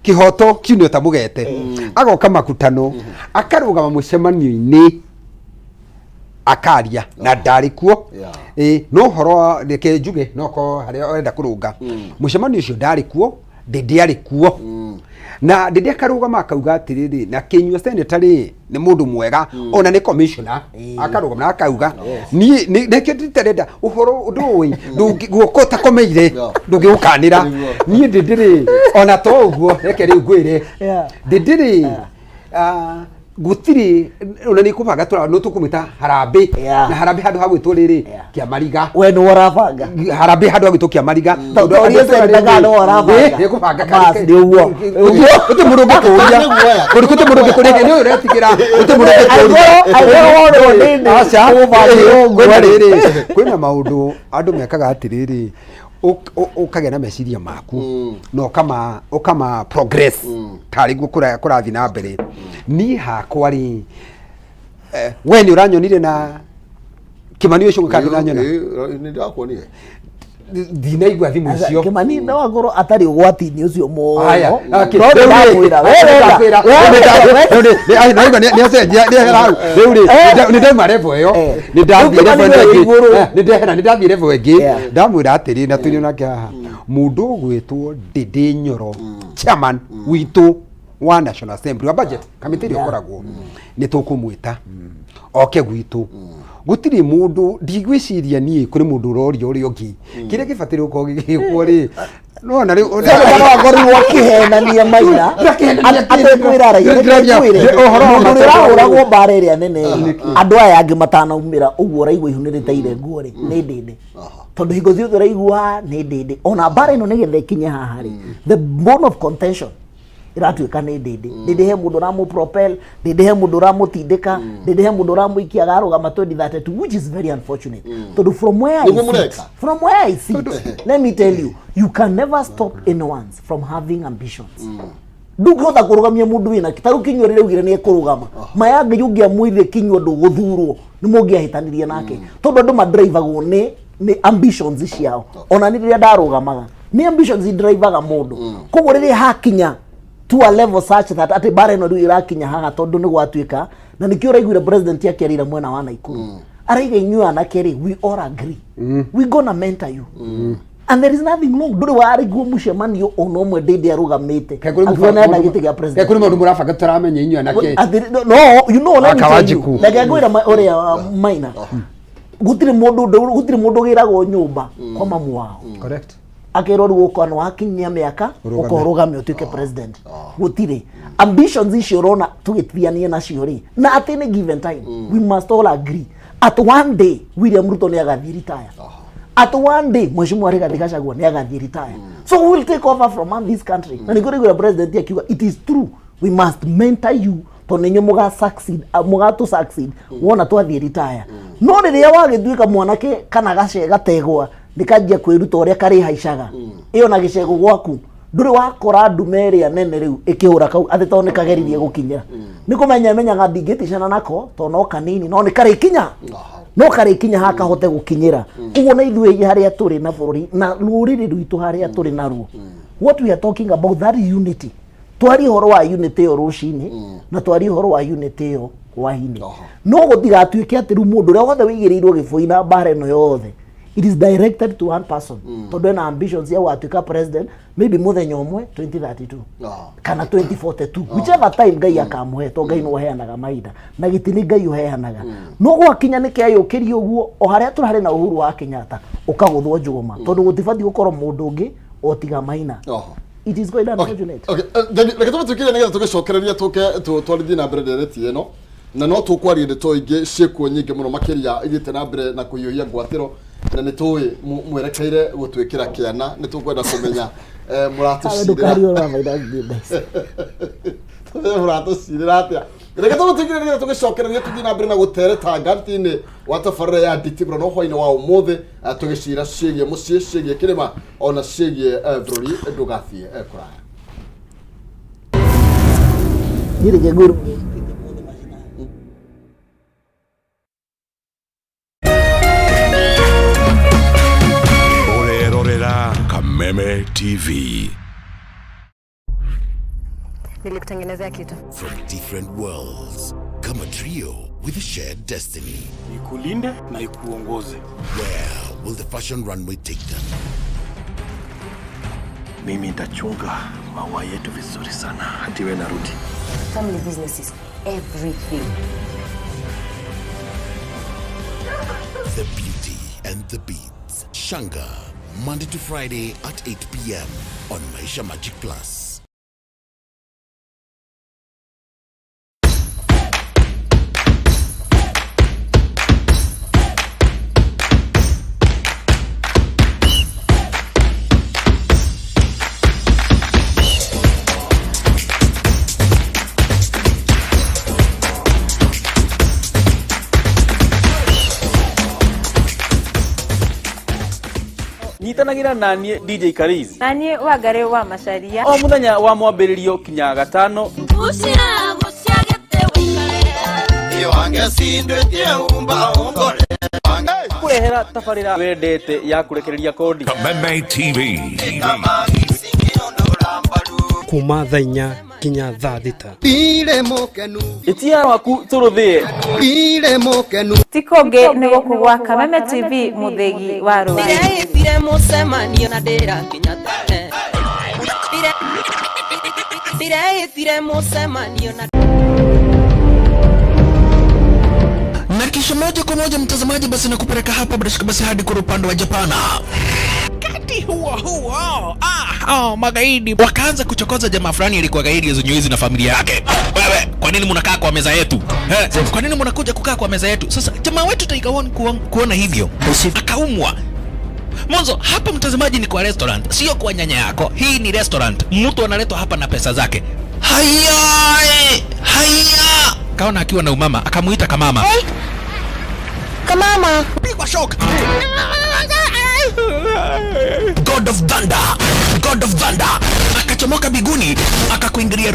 Kĩhoto kiunio ta mũgete, agoka Makutano, akarũgama mũcemanio-inĩ, akaria na ndarĩ kuo. Ĩ, no ũhoro reke njuge no korwo harĩa ũrenda kũrũnga mũcemanio ũcio, ndarĩ kuo, ndĩndĩ arĩ kuo, na ndĩndĩ akarũgama akauga atĩrĩrĩ, na Kĩnyua senator rĩ nĩ mũndũ mwega, ona nĩ commissioner, akarũgama na akauga niĩ nĩkĩo nditarenda ũhoro ndũĩ guoko ũtakomeire ndũngĩgũkanĩra. Niĩ ndĩndĩ rĩ, ona to ũguo, reke rĩu ngwĩre, ndĩndĩ rĩ, gũtirĩ ona nĩ kũbanga tũra no tũkũmĩta harambĩ. Na harambĩ handũ ha gwĩtwo rĩrĩ Kĩamariga. We nĩ ũrabanga. Harambĩ handũ ha gwĩtwo Kĩamariga. Tondũ ũria senator kana nĩwe ũrabanga. Nĩ kũbanga. Bas, nĩ ũguo. Gũtirĩ mũndũ ũngĩkũria, gũtirĩ mũndũ ũngĩkũria, nĩ ũyũ ũretigĩra, gũtirĩ mũndũ ũngĩkũria. Angĩkorwo wonwo ndĩndĩ Aca, ũgũbangĩrwo ũguo kwĩna rĩ. rĩrĩ, kwĩna maũndũ andũ mekaga atĩrĩrĩ, ũkagĩa na meciria maku na ũkama progress tarĩ guo kũrathiĩ na mbere. Niĩ hakwa rĩ, we nĩ ũranyonire na Kĩmani ũcio gwĩka ndũranyona. Nĩ ndakuonire. Ndinaigua thimũ icio. Kĩmani no akorwo atarĩ ũgwati-inĩ ũcio mũno. Aya, okay. No Rĩu rĩ, ndĩrakwĩra, we wenda, ndakwĩra, we wenda, naigua nĩ acenjia, nĩ ehera hau. Rĩu rĩ, nĩ ndauma level ĩyo, nĩ ndathiĩ Rĩu level Kĩmani ĩno we ĩngĩ. igũrũ. Nĩ ndehera, nĩ ndathiĩ level ĩngĩ. Ndamwĩra atĩrĩ, na tũrĩ nake haha, mũndũ ũgwĩtwo Ndĩndĩ Nyoro, chairman witũ wa National Assembly wa budget kamĩtĩ ĩrĩa ũkoragwo, nĩ tũkũmwĩta oke gwitũ. Gũtirĩ mũndũ, ndigwĩciria niĩ kũrĩ mũndũ ũroria ũrĩa ũngĩ kĩrĩa gĩbataire gũkorwo gĩgĩkwo rĩ, nona rĩu Senator no akorirwo akĩhenania maina. Ndakĩhenania kĩ? Atekwĩra raia, reke Ndĩraria- ngwĩre, ũhoro wa mũndũ ma ũrĩa ũrahũragwo mbara ĩrĩa nene rĩ, andũ aya angĩ matanaumĩra ũguo ũraigua ihu nĩ rĩteire nguo rĩ, nĩ ndĩndĩ, tondũ hingo ciothe ũraigua nĩ ndĩndĩ. Ona mbara ĩno nĩgetha ĩkinye haha rĩ, the bone of contention ĩratuĩka nĩ ndĩndĩ. Ndĩndĩ he mũndũ ũramũ propel, ndĩndĩ he mũndũ ũramũtindĩka, ndĩndĩ he mũndũ ũramũikia agarũgama 2032, which is very unfortunate, tondũ from where I Nĩguo sit, mũreka. from where I sit, let me tell you, you can never stop anyone from having ambitions. Ndũngĩhota kũrũgamia mũndũ wĩna ta rĩu Kinyua rĩrĩa augire nĩ ekũrũgama, maya Ngai ũngĩamwĩrire Kinyua ndũgũthurwo, nĩ mũngĩahĩtanirie nake, tondũ andũ madrivagwo nĩ ambitions ciao. Ona nĩ rĩrĩa ndarũgamaga, nĩ ambitions idrivaga mũndũ. Koguo rĩrĩa hakinya to a level such that atĩ mbara ĩno rĩu ĩrakinya haha, tondũ nĩ gwatuĩka Na nĩkĩo ũraiguire president akĩarĩra mwena wa Naikuru, araiga inyuĩ anake rĩ, we all agree, we gonna mentor you and there is nothing wrong. Ndũrĩ warĩguo mũcemanio ona ũmwe ndĩndĩ arũgamĩte akiuga nĩarenda gĩtĩ gĩa president. Kũrĩ maũndũ mũrabanga tũtaramenya inyuĩ anake. No, you know, let me tell you. Wakawanjiku. Reke ngwĩra ũrĩa maina, gũtirĩ mũndũ ũgĩragwo nyũmba kwa mamu wao. Correct. Akerwo rĩu ũka nĩ wakinyia mĩaka Ũrũgame. ũka ũrũgame ũtuĩke president. Gũtirĩ ambitions icio ũrona tũgĩthianie nacio rĩ, na at any given time we must all agree at one day William Ruto nĩ agathiĩ retire, at one day Mheshimiwa Rigathi Gachagua nĩ agathiĩ retire, so we will take over from this country. Na nĩkĩo rĩguo president akiuga it is true, we must mentor you tondũ nĩ inyuĩ mũga succeed, mũgatũ succeed wona twathiĩ retire. No rĩrĩa wagĩtuĩka mwanake kana gategwa nĩkanjia kwĩruta ũrĩa karĩhaicaga ĩyo na gĩcego gwaku, ndũrĩ wakora ndume ĩrĩa nene rĩu ĩkĩhũra kau atĩ tondũ nĩkageririe gũkinya, nĩ kũmenya menyaga ndingĩticana nako tondũ no kanini, no nĩkarĩkinya, no karĩkinya hakahote gũkinyĩra. Ũguo na ithuĩ harĩa tũrĩ na bũrũri na rũrĩrĩ rwitũ harĩa tũrĩ naruo, what we are talking about, that unity, twarie ũhoro wa unity ĩyo rũcinĩ na twarie ũhoro wa unity ĩyo hwainĩ, no gũtigatuĩke atĩ rĩu mũndũ ũrĩa wothe wĩigĩrĩirwo gĩbũi na mbara ĩno yothe, it is directed to one person, tondũ ena ambitions ya gũgatuĩka president maybe mũthenya ũmwe 2032 kana 2042, whichever time Ngai akamũhe, to Ngai nĩwe ũheanaga mahinda na gĩtĩ nĩ Ngai ũheanaga. No gwakinya nĩ kĩayũkĩrio ũguo o harĩa tũrarĩ na Uhuru wa Kenyatta ũkagũthwo njũgũma, tondũ gũtibatiĩ gũkorwo mũndũ ũngĩ o tiga Maina. It is quite unfortunate. Okay, reke tũmĩtwĩkĩre nĩgetha tũgĩcokereria tũke twarithie na mbere ndereti ĩno, na no tũkwaria ndeto ingĩ ciĩkuo nyingĩ mũno makĩria ithiĩte na mbere na kũhiũhia ngwatĩro, na nĩ tũĩ mwerekeire gũtwĩkĩra kĩana, nĩ tũkwenda kũmenya mũratũcirĩra. Ndũkario wa Maina ngĩnda. Mũratũcirĩra atĩa. Reke tũgũtwĩkĩre nĩgetha tũgĩcokereria tũthiĩ na mbere na gũteretanga thĩinĩ wa tabarĩra ya Nditimũrano hwainĩ wa ũmũthĩ, tũgĩcira ciĩgiĩ mũciĩ, ciĩgiĩ kĩrĩma, ona ciĩgiĩ bũrũri. Ndũgathiĩ kũraya. Niĩ reke ngwĩre. Ũrerorera Kameme TV. Nilikutengenezea kitu. From different worlds come a trio with a shared destiny. Ikulinde na ikuongoze. Where will the fashion runway take them? Mimi nitachunga maua yetu vizuri sana hadi we narudi. Family business is everything. The Beauty and the Beats. Shanga, Monday to Friday at 8 p.m. on Maisha Magic Plus. Nyitanagĩra naniĩ DJ Kariz Na niĩ Wangarĩ wa Macaria o mũthenya wa mwambĩrĩrio kinya gatano. Kũrehera tabarĩra wendete ya kũrekereria kodi. Kameme TV. Kuma thaa 4 nginya thaa 6. Ĩtia waku tũrũthĩe. Ti kũngĩ nĩ gũkũ gwa Kameme TV, mũthĩgi wa rũrĩrĩ. Ndĩreĩtire mũcemanio na ndĩrakinya tene. Ndĩreĩtire mũcemanio na Na kisha moja kwa moja mtazamaji, basi nakupeleka hapa bila shaka basi hadi kwa upande wa Japana. Wakati huo huo, magaidi wakaanza kuchokoza jamaa fulani alikuwa gaidi ya na familia yake. Wewe, kwa nini mnakaa kwa meza yetu? Kwa nini mnakuja kukaa kwa meza yetu? Sasa jamaa wetu Tiger One kuona hivyo akaumwa. Mwanzo hapa mtazamaji ni kwa restaurant, sio kwa nyanya yako. Hii ni restaurant, mtu analetwa hapa na pesa zake. Haya, haya, kaona akiwa na umama akamuita kamama. Hey. Kamama pigwa shock. God of Thunder, God of Thunder akachomoka biguni akakuingilia.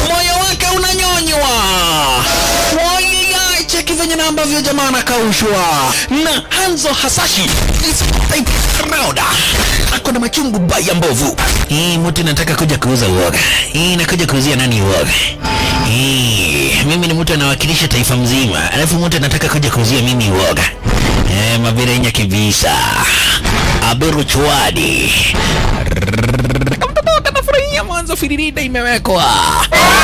Moyo wake unanyonywa. Cheki venye na ambavyo Huyo jamaa anakaushwa na Hanzo Hasashi is proud. Ako na machungu baya mbovu. Hii mtu nataka kuja kuuza uoga. Hii nakuja kuuzia nani uoga? Hii, mimi ni mtu anawakilisha taifa mzima, alafu mtu anataka kuja kuuzia mimi uoga. Eh, mabirenya kibisa. Aberu chwadi. Kamtoto kanafurahia mwanzo firirida imewekwa.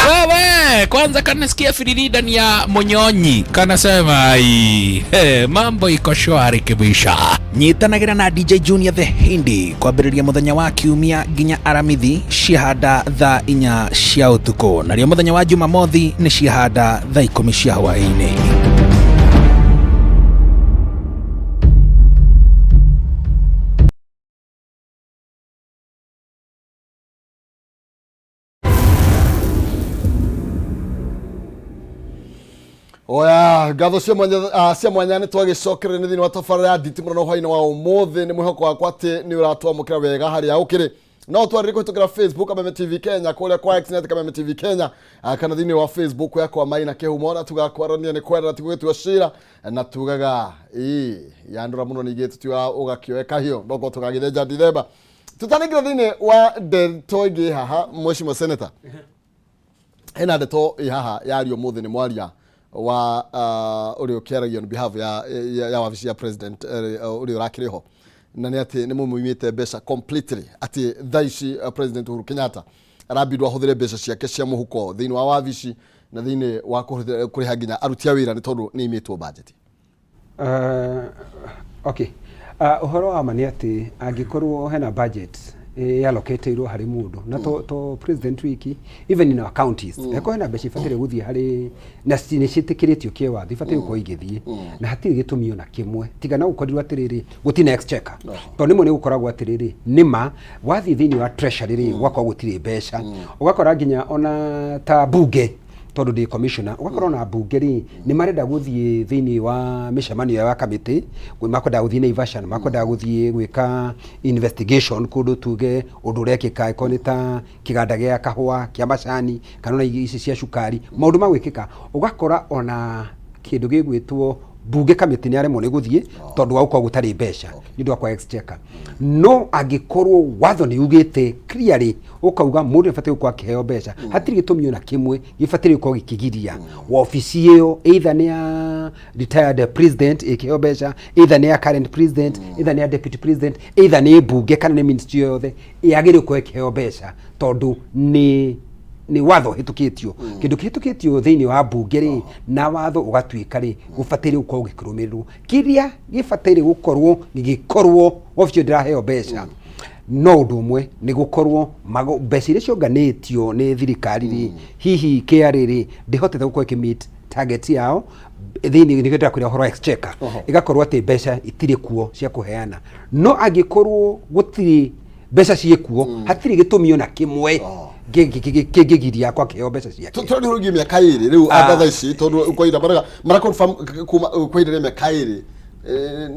Wewe kwanza kanasikia firirida ni ya Monyonyi, kanasema ai, hey, mambo iko shwari kibisha. Nyitanagira na DJ Junior the Hindi kwambĩrĩria mũthenya wa kiumia nginya aramithi ciahanda thaa 4 cia ũtukũ, narĩo mũthenya wa Jumamothi nĩ ciahanda thaa 10 cia hwaĩ-inĩ. Oya, ngatho cia mwanya cia mwanya nĩ twagĩcokerera nĩ thĩinĩ wa tabarĩra ya nditimũrano hwaĩ-inĩ wa ũmũthĩ. Nĩ mwĩhoko wakwa atĩ nĩ ũratwamũkĩra wega harĩa ũkĩrĩ. No twarĩrie kũhĩtũkĩra Facebook Kameme TV Kenya, kũrĩa kwa Xnet Kameme TV Kenya, kana thĩinĩ wa Facebook yakwa Maina Kĩhumo, na tugakwarania nĩ kwenda na tigũgĩtua cira, na tugaga ĩ yandũra mũno ningĩ tũtiugaga ũgakĩoe kahiũ ndoko tũgagĩthĩnja ndithemba. Tũtanĩingĩra thĩinĩ wa ndeto ĩngĩ haha, Mheshimiwa Senator, hena ndeto ĩ haha yario ũmũthĩ nĩ mwaria wa ũrĩa ũkĩaragia on behalf ya wabici ya president ũrĩa ũrakĩrĩ ho, na nĩ atĩ nĩ mũmũimĩte mbeca completely, atĩ thaa ici President Uhuru Kenyatta arambindwo ahũthĩre mbeca ciake cia mũhuko thĩinĩ wa wabici na thĩinĩ wa kũrĩha nginya aruti a wĩra nĩ tondũ nĩ imĩtwo budget. Okay. Ũhoro wa ma nĩ atĩ angĩkorwo hena budget yallocateirwo harĩ mũndũ na to president wiki, even in our counties, angĩkorwo hena mbeca ibataire gũthiĩ harĩ na nĩ ciĩtĩkĩrĩtio kĩwatho ibataire gũkorwo igĩthiĩ, na hatirĩ gĩtũmi ona kĩmwe tiga no gũkorirwo atĩrĩrĩ gũtirĩ na exchequer, tondũ rĩmwe nĩ gũkoragwo atĩrĩrĩ nĩma wathiĩ thĩinĩ wa treasury rĩ, gũgakorwo gũtirĩ mbeca, ũgakora nginya ona ta bunge, tondũ ndĩ commissioner, ũgakora ona mbunge rĩ nĩ marenda gũthiĩ thĩinĩ wa mĩcemanio ya kamĩtĩ, makwendaga gũthiĩ Naivasha, na makwendaga gũthiĩ gwĩka investigation kũndũ, tuge ũndũ ũrekĩka, ĩkorwo nĩ ta kĩganda gĩa kahũa, kĩa macani, kana ona ici cia cukari, maũndũ ma gwĩkĩka, ũgakora ona kĩndũ gĩgwĩtwo bunge kamĩtĩ nĩ aremwo nĩ gũthiĩ tondũ wa gũkorwo gũtarĩ mbeca nĩ ũndũ wa kwa exchequer. No angĩkorwo watho nĩ ugĩte clearly ũkauga mũndũ nĩ abatiĩ gũkorwo akĩheo mbeca, hatirĩ gĩtũmi ona kĩmwe gĩbataire gũkorwo gĩkĩgiria wabici ĩyo, either nĩ ya retired president ĩkĩheo mbeca, either nĩ ya current president, either nĩ ya deputy president, either nĩ mbunge kana nĩ ministry yothe, yagĩrĩire gũkorwo ĩkĩheo mbeca tondũ nĩ watho ũhĩtũkĩtio. Kĩndũ kĩhĩtũkĩtio thĩinĩ wa mbunge rĩ na watho ũgatuĩka rĩ, gũbataire gũkorwo gĩkĩrũmĩrĩrwo. Kĩrĩa gĩbataire gũkorwo gĩgĩkorwo wabici ĩyo ndĩraheo mbeca no ũndũ ũmwe nĩ gũkorwo mbeca iria cionganĩtio nĩ thirikari rĩ, hihi KRA rĩ ndĩhotete gũkorwo ĩkĩ target yao thĩinĩ, nĩkĩo ndĩrakwĩra ũhoro wa exchequer, ĩgakorwo atĩ mbeca itirĩ kuo cia kũheana. No angĩkorwo gũtirĩ mbeca ciĩkuo, hatirĩ gĩtũmi ona kĩmwe kĩngĩgiria akwa akĩheo mbeca ciake. Tondũ rĩu mĩaka 2 rĩu anga thaa ici, tondũ kwa ihinda mara confirm kuma kwa ihinda rĩa mĩaka 2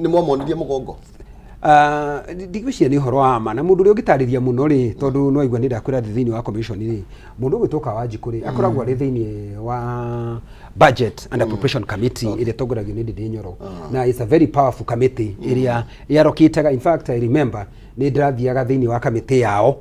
nĩ mwamonirie mũgongo. Ndigwĩciria nĩ ũhoro wa ma, na mũndũ ũrĩa ũngĩtarĩria mũno rĩ, tondũ no aigua nĩ ndakwĩra ndĩ thĩinĩ wa commission rĩ, mũndũ ũgwĩtwo Kawanjikũ rĩ akoragwo arĩ thĩinĩ wa Budget and Appropriation Committee ĩrĩa ĩtongoragio nĩ Ndindi Nyoro, na it's a very powerful committee ĩrĩa yarokĩtaga. In fact, I remember nĩ ndĩrathiaga thĩinĩ wa kamĩtĩ yao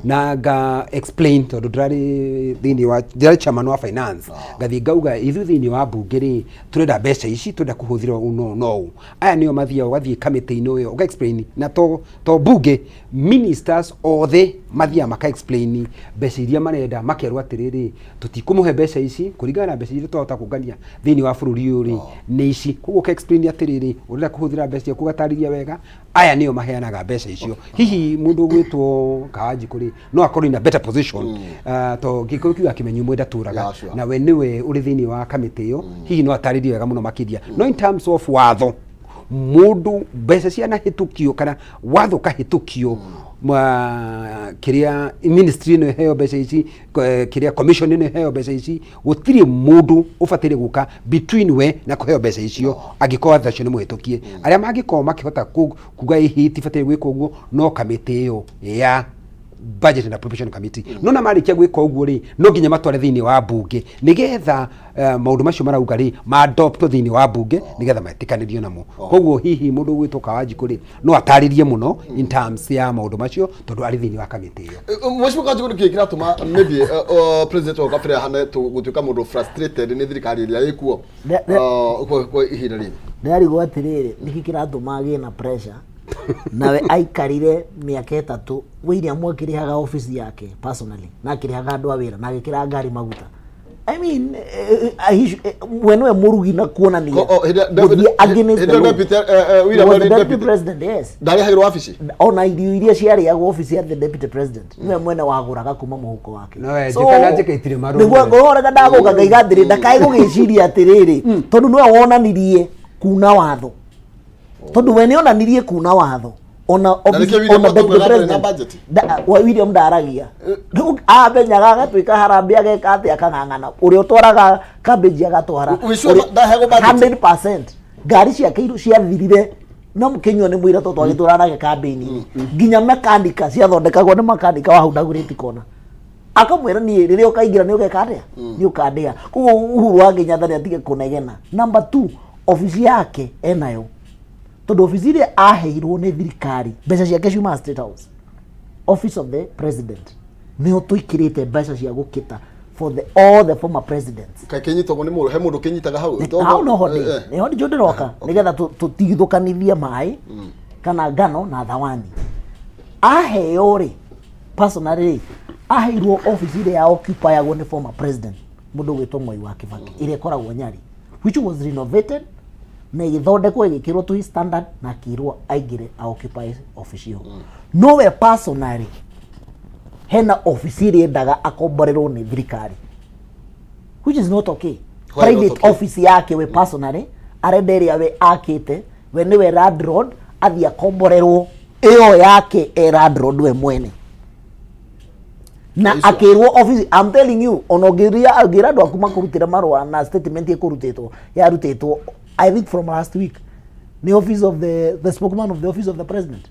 na nga explain, tondũ ndĩrarĩ thĩinĩ wa ndĩrarĩ chairman wa finance, ngathiĩ ngauga ithuĩ thĩinĩ wa mbunge rĩ tũrenda mbeca ici, tũrenda kũhũthĩra ũũ no no ũũ. Aya nĩo mathiaga, ũgathiĩ kamĩtĩ-inĩ ĩyo ũga explain, na to mbunge, ministers othe mathiaga maka explain mbeca iria marenda, makerwo atĩrĩrĩ, tũtikũmũhe mbeca ici kũringana na mbeca iria twahota kũngania thĩinĩ wa bũrũri ũyũ rĩ nĩ ici. Koguo ũka explain atĩrĩrĩ, ũrenda kũhũthĩra mbeca ciaku, ũgatarĩria wega. Aya nĩo maheanaga mbeca icio. Hihi mũndũ ũgwĩtwo Kawanjikũ rĩ no akorwo in a better position, to Gĩkũyũ kiugaga kĩmenyi ũmwe ndatũraga. Na we nĩwe ũrĩ thĩinĩ wa kamĩtĩ ĩyo, hihi no atarĩrie wega mũno makĩria. No in terms of watho, mũndũ mbeca cianahĩtũkio kana watho ũkahĩtũkio, kĩrĩa ministry ĩno ĩheo mbeca ici, kĩrĩa commission ĩno ĩheo mbeca ici, gũtirĩ mũndũ ũbataire gũka between we na kũheo mbeca icio angĩkorwo watho ũcio nĩ mũhĩtũkie. Arĩa mangĩkorwo makĩhota kuga ĩhĩ tibataire gwĩka ũguo no kamĩtĩ ĩyo ya Budget and Appropriation Committee. No na marĩkia gwĩka ũguo rĩ, no nginya matware thĩinĩ wa mbunge nĩgetha maũndũ macio marauga rĩ maadoptwo thĩinĩ wa mbunge nĩgetha metĩkanĩrio namo. Koguo hihi mũndũ ũgwĩtwo Kawanjikũ rĩ no atarĩrie mũno in terms ya maũndũ macio tondũ arĩ thĩinĩ wa kamĩtĩ ĩyo. Mheshimiwa Kanjũgũ, nĩkĩ kĩratũma maybe president wa kabere ahane gũtuĩka mũndũ frustrated nĩ thirikari ĩrĩa ĩkuo kwa ihinda rĩrĩ? Ndĩrarigwo atĩrĩrĩ, nĩkĩ kĩratũma agĩe na pressure nawe aikarire mĩaka 3 William akĩrĩhaga office yake personally na akĩrĩhaga andũ a wĩra na agĩkĩra ngari maguta. I mean, we nĩwe mũrugi na kuonania gũthiĩ against the law. Deputy, William Was the arĩ deputy deputy. president, yes. Ndarĩhagĩrwo wabici? Ona irio iria ciarĩagwo ofici ya the deputy president nĩwe mwene wagũraga kuma mũhuko wake. No, njĩka na njĩka itirĩ marũrũ. Nĩguo ngorwo reka ndagũka ngaiga atĩrĩ, ndakae gũgĩciria atĩrĩrĩ, tondũ nĩwe wonanirie kuna watho, tondũ we nĩonanirie kuna watho ona nĩkĩo William ona deputy Ruto ndarĩ na president. budget. William ndaragia. Rĩu amenyaga agatuĩka harambĩ, ageka atĩ akang'ang'ana, ũrĩa ũtwaraga cabbage agatwara. We sure ndaheagwo budget? 100%. Ngari ciake iru ciathirire no mũkĩnyua nĩ mũira, tondũ twagĩtũra nake kambĩini, nginya mekanika ciathondekagwo nĩ makanika wa hau Dagoretti Corner, akamwĩra niĩ rĩrĩa ũkaingĩra nĩ ũgeka atĩa, nĩ ũkandĩha. Koguo Uhuru wa Kenyatta nĩ atige kũnegena. Number two, obici yake enayo, tondũ obici ĩrĩa aheirwo nĩ thirikari, mbeca ciake ciumaga State House, Office of the President, nĩho tũikĩrĩte mbeca cia gũkĩta for the all the former presidents. Kĩnyitagwo nĩ mũndũ, he mũndũ kĩnyitaga hau? Hau noho ndĩ, nĩho ndĩ ndĩroka nĩgetha tũtigithũkanithie maĩ kana ngano na thawani. Aheo rĩ, personally rĩ, aheirwo office ĩrĩa ya occupyagwo nĩ former president, mũndũ ũgwĩtwo Mwai wa Kibaki, ĩrĩa ĩkoragwo Nyari, which was renovated na ĩgĩthondekwo ĩgĩkĩrwo to his standard, na akĩrwo aingĩre a occupy office ĩyo. No we personally hena office ĩrĩa endaga akomborerwo nĩ thirikari, which is not okay. Why not Private okay? office yake we personally arenda ĩrĩa we akĩte, we nĩwe landlord, athiĩ akomborerwo ĩyo yake e landlord we mwene na Aisha. akĩrwo office. I'm telling you, ona ũngĩria ũngĩra andũ aku makũrutĩre marũa na statement ĩkũrutĩtwo yarutĩtwo, I think from last week, nĩ office of the spokesman of the Office of the President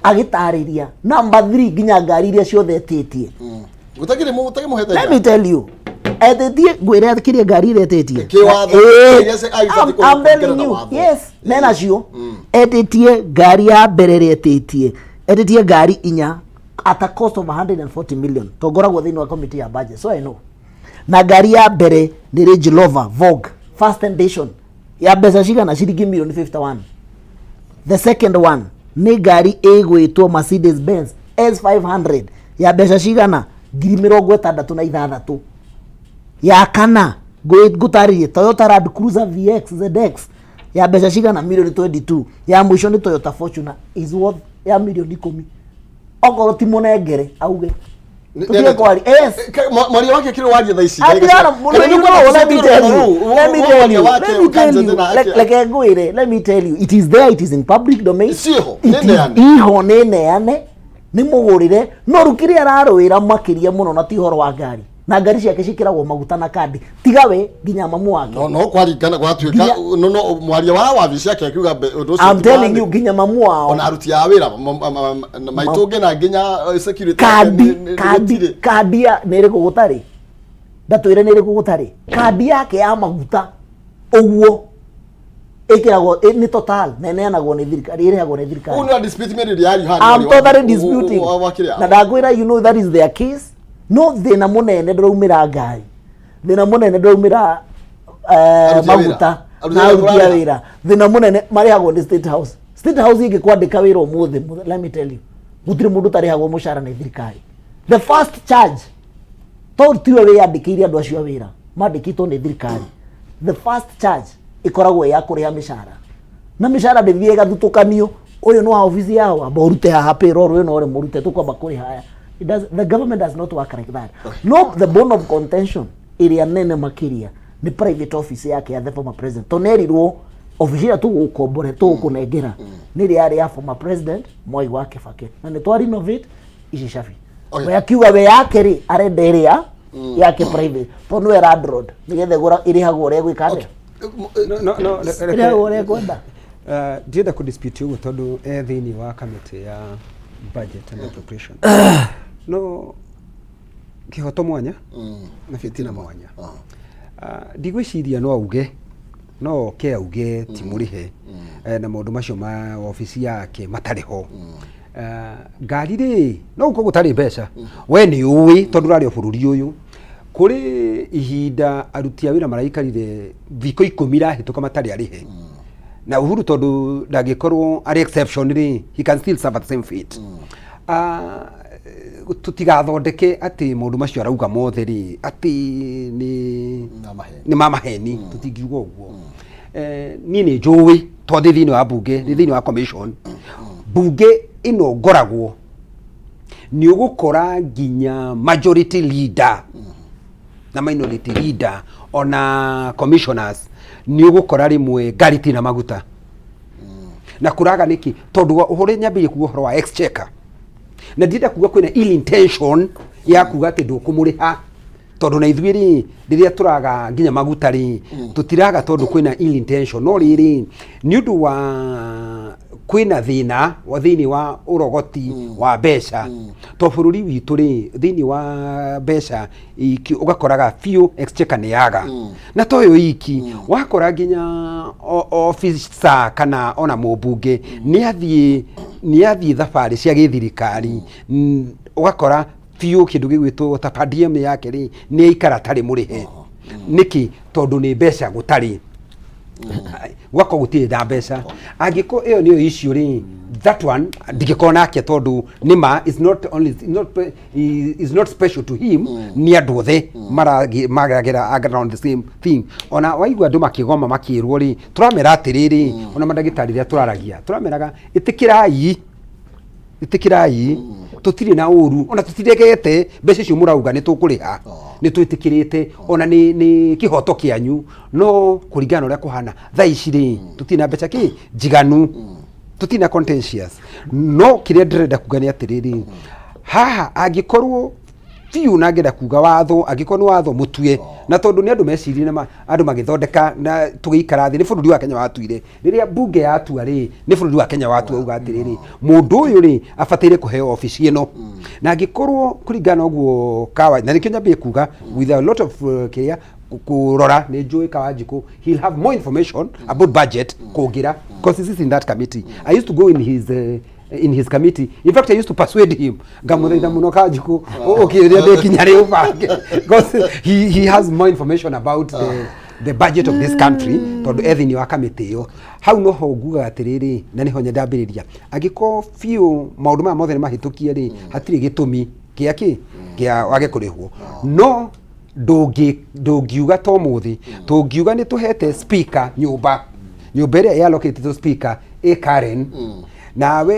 agĩtarĩria number 3 nginya ngari iria ciothe etĩtie. Gũtakĩrĩ mũgũtakĩmũhete. Let me tell you, etĩtie, ngwĩre kĩrĩa ngari iria etĩtie. Kĩwatho, Ĩĩ. iria agĩbatiĩ I'm telling kũringana na you, watho. yes, menacio etĩtie ngari ya mbere ĩrĩa etĩtie, etĩtie ngari inya at a cost of 140 million, to ngoragwo thĩinĩ wa committee ya budget, so I know. Na ngari ya mbere nĩ Range Rover Vogue first edition ya mbeca cigana? Ciringi milioni 51. The second one nĩ ngari ĩgwĩtwo Mercedes Benz S500 ya mbeca cigana? 66,000. Ya kana ngũtarĩrie, Toyota Land Cruiser VX ZX ya mbeca cigana? Milioni 22. Ya mũico nĩ Toyota Fortuner is worth ya milioni 10. Okorwo ti mũnengere auge tũtige kwari, yes. Mwaria wake kĩrĩ waria thaa ici. Adriana, mũno, you know, let me tell you, let me tell you, let me tell you, reke ngwĩre, let me tell you, it is there, it is in public domain. Ciĩho, It nĩ is neane. iho, nĩ neane, nĩ mũgũrĩre. No rĩu kĩrĩa ararũĩra makĩria mũno na ti ũhoro wa ngari, na ngari ciake ciĩkĩragwo maguta na kandi, tiga we, nginya mamu wake. No kwaringana gwatuĩka no mwaria wa wabici yake akiuga ũndũ ũcio I'm ti telling you, mwandĩke. nginya mamu wao. Ona aruti a wĩra maitũ ngina nginya security Kandi kandi gũtirĩ. Kandi ya nĩ ĩrĩkũ gũtarĩ, ndatwĩre nĩ ĩrĩkũ gũtarĩ kandi yake ya maguta ũguo ĩkĩragwo nĩ Total na ĩneanagwo nĩ thirikari, ĩrĩhagwo nĩ thirikari. Ũyũ nĩ dispute mĩrĩ yario haha. I'm totally disputing wa kĩrĩa. Na ndakwĩra, you know that is their case. No thĩna mũnene ndũraumĩra ngari, thĩna mũnene ndũraumĩra Aruti a wĩra. maguta Aruti na a wĩra aruti a kũrarĩha. wĩra. Thĩna mũnene marĩhagwo nĩ State House. State House ĩngĩkwandĩka wĩra ũmũthĩ, let me tell you, gũtirĩ mũndũ ũtarĩhagwo mũcara nĩ thirikari. The first charge, tondũ tiwe wĩyandĩkĩire andũ acio a wĩra, mandĩkĩtwo nĩ thirikari, the first charge ĩkoragwo ĩ ya kũrĩha mĩcara, na mĩcara ndĩthiĩ ĩgathutũkanio, ũyũ nĩ wa obici yao, amba ũrute haha payroll, ũyũ no ũrĩ mũrute, tũkwamba kũrĩha aya. The government does not work like that. No the bone of contention ĩrĩa nene makĩria nĩ private office yake ya the former president, tondũ nerirwo obici ĩrĩa tũgũkombore, tũgũkũnengera, nĩ ĩrĩa yarĩ ya former president Mwai wa Kibaki, na nĩ twa renovate ici cabi. We akiuga we yake rĩ, arenda ĩrĩa yake private tondũ nĩwe landlord, nĩgetha ĩgũra ĩrĩhagwo ũrĩa ĩgwĩka atĩa. No, Ĩrĩhagwo ũrĩa ĩkwenda. Ndienda kũ dispute ũguo tondũ e thĩinĩ wa kamĩtĩ ya Budget and appropriation no kihoto mwanya na fitina mwanya. Ah, ndigwĩciria no auge, no oke auge ti mũrĩhe na maũndũ macio ma obici yake matarĩ ho. Ah, ngari rĩ, no gũkorwo gũtarĩ mbeca, we nĩ ũĩ tondũ ũrarĩ o bũrũri ũyũ kũrĩ ihinda aruti a wĩra maraikarire thikũ 10 irahĩtũka matarĩ arĩhe na Uhuru, tondũ ndangĩkorwo arĩ exception rĩ, he can still suffer the same fate. Ah, tũtigathondeke atĩ maũndũ macio arauga mothe rĩ atĩ nĩ Na maheni. Nĩ ma maheni, tũtingiuga ũguo. Niĩ nĩ njũĩ tondũ ndĩ thĩinĩ wa mbunge, ndĩ thĩinĩ wa commission. Mbunge ĩno ngoragwo nĩ ũgũkora nginya majority leader na minority leader ona commissioners, nĩ ũgũkora rĩmwe ngari tina maguta na kũraga nĩkĩ, tondũ wa ũhoro nyambĩrĩrie kuga ũhoro wa exchequer, na ndĩrenda kuga kwĩna ill intention ya kuga atĩ ndũkũmũrĩha, tondũ na ithuĩ rĩ, rĩrĩa tũraga nginya maguta rĩ, tũtiraga tondũ kwĩna ill intention, no rĩrĩ nĩ ũndũ wa kwĩna thĩna wa thĩinĩ wa ũrogoti wa mbeca, to bũrũri witũ rĩ, thĩinĩ wa mbeca iki ũgakoraga biũ exchequer nĩ yaga, na to yo iki wakora nginya officer kana ona mũmbunge nĩ athiĩ thabarĩ cia gĩthirikari, ũgakora biũ kĩndũ gĩgwĩtwo ta per diem yake rĩ, nĩ aikara atarĩ mũrĩhe. Nĩkĩ? Tondũ nĩ mbeca gũtarĩ, gwakorwo gũtirĩ na mbeca. Angĩkorwo ĩyo nĩyo issue rĩ, that one ndingĩkorwo nake, tondũ nĩma is not only is not, is not special to him, nĩ andũ othe maragera around the same thing. Ona waigua andũ makĩgoma makĩrwo rĩ, tũramera atĩrĩrĩ, ona mandagĩtarĩ rĩrĩa tũraragia tũrameraga, ĩtĩkĩrai, ĩtĩkĩrai, tũtirĩ na ũru, ona tũtiregete mbeca icio mũrauga nĩ tũkũrĩha, nĩ twĩtĩkĩrĩte, ona nĩ kĩhoto kĩanyu, no kũringana na ũrĩa kũhana thaa ici rĩ, tũtirĩ na mbeca kĩ njiganu, tũtirĩ na contentious. No kĩrĩa ndĩrenda kuga nĩ atĩrĩrĩ, haha angĩkorwo biũ na ngenda kuga watho, angĩkorwo nĩ watho mũtue, na tondũ nĩ andũ mecirie na andũ magĩthondeka na tũgĩikara thĩ, nĩ bũrũri wa Kenya watuire. Rĩrĩa mbunge yatua rĩ, nĩ bũrũri wa Kenya watua uga atĩrĩrĩ, mũndũ ũyũ rĩ abataire kũheo obici ĩno, na angĩkorwo kũringana na ũguo kawa, na nĩkĩo nyambie kuga with a lot of kĩrĩa kũrora, nĩ njũĩ Kawanjikũ he'll have more information about budget kũngĩra, because he's in that committee. I used to go in his committee. In fact, I used to persuade him, ngamuthaitha muno, Kanjikũ, ũkĩrĩa ndĩkinya rĩ ũbange, because he has more information about the budget of this country, tondũ e thĩinĩ wa kamĩtĩ ĩyo. Hau noho ngugaga atĩrĩrĩ, na nĩho nyendambĩrĩria, angĩkorwo biũ maũndũ maya mothe nĩ mahĩtũkie rĩ, hatirĩ gĩtũmi kĩa kĩ kĩa wage kũrĩhwo. No ndũngiuga to mũthĩ tũngiuga nĩ tũhete speaker nyũmba ĩrĩa ĩallocatĩtwo speaker ĩ Karen, nawe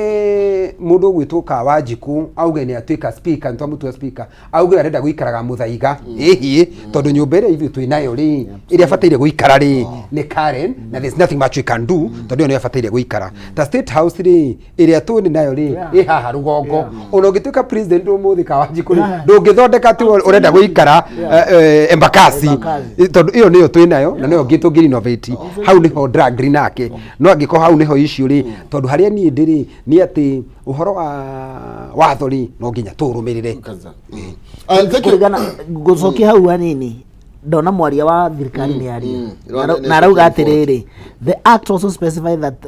mũndũ ũgwĩtwo Kawanjikũ auge nĩ atuĩka speaker, nĩ twamũtua speaker, auge arenda gũikaraga Mũthaiga, ĩhiĩ tondũ nyũmba ĩrĩa ithuĩ twĩ nayo rĩ, ĩrĩa abataire gũikara rĩ nĩ Karen, na there's nothing much we can do, tondũ ĩyo nĩyo abataire gũikara. Ta State House rĩ, ĩrĩa tũnĩ nayo rĩ, ĩ haha rũgongo. Ona ũngĩtuĩka president ũmũthĩ, Kawanjikũ rĩ, ndũngĩthondeka atĩ ũrenda gũikara Embakasi. Embakasi. Tondũ ĩyo nĩyo twĩ nayo na nĩyo ngĩ tũngĩ renovate. Hau nĩho ndĩra nake, no angĩkorwo hau nĩho issue rĩ, tondũ harĩa niĩ ndĩrĩ nĩ atĩ ũhoro wa watho rĩ, no nginya tũũrũmĩrĩre. And thank you. Kũringana ngũcokia hau hanini, ndona mwaria wa thirikari nĩ aria. Na arauga atĩrĩrĩ, the act also specify that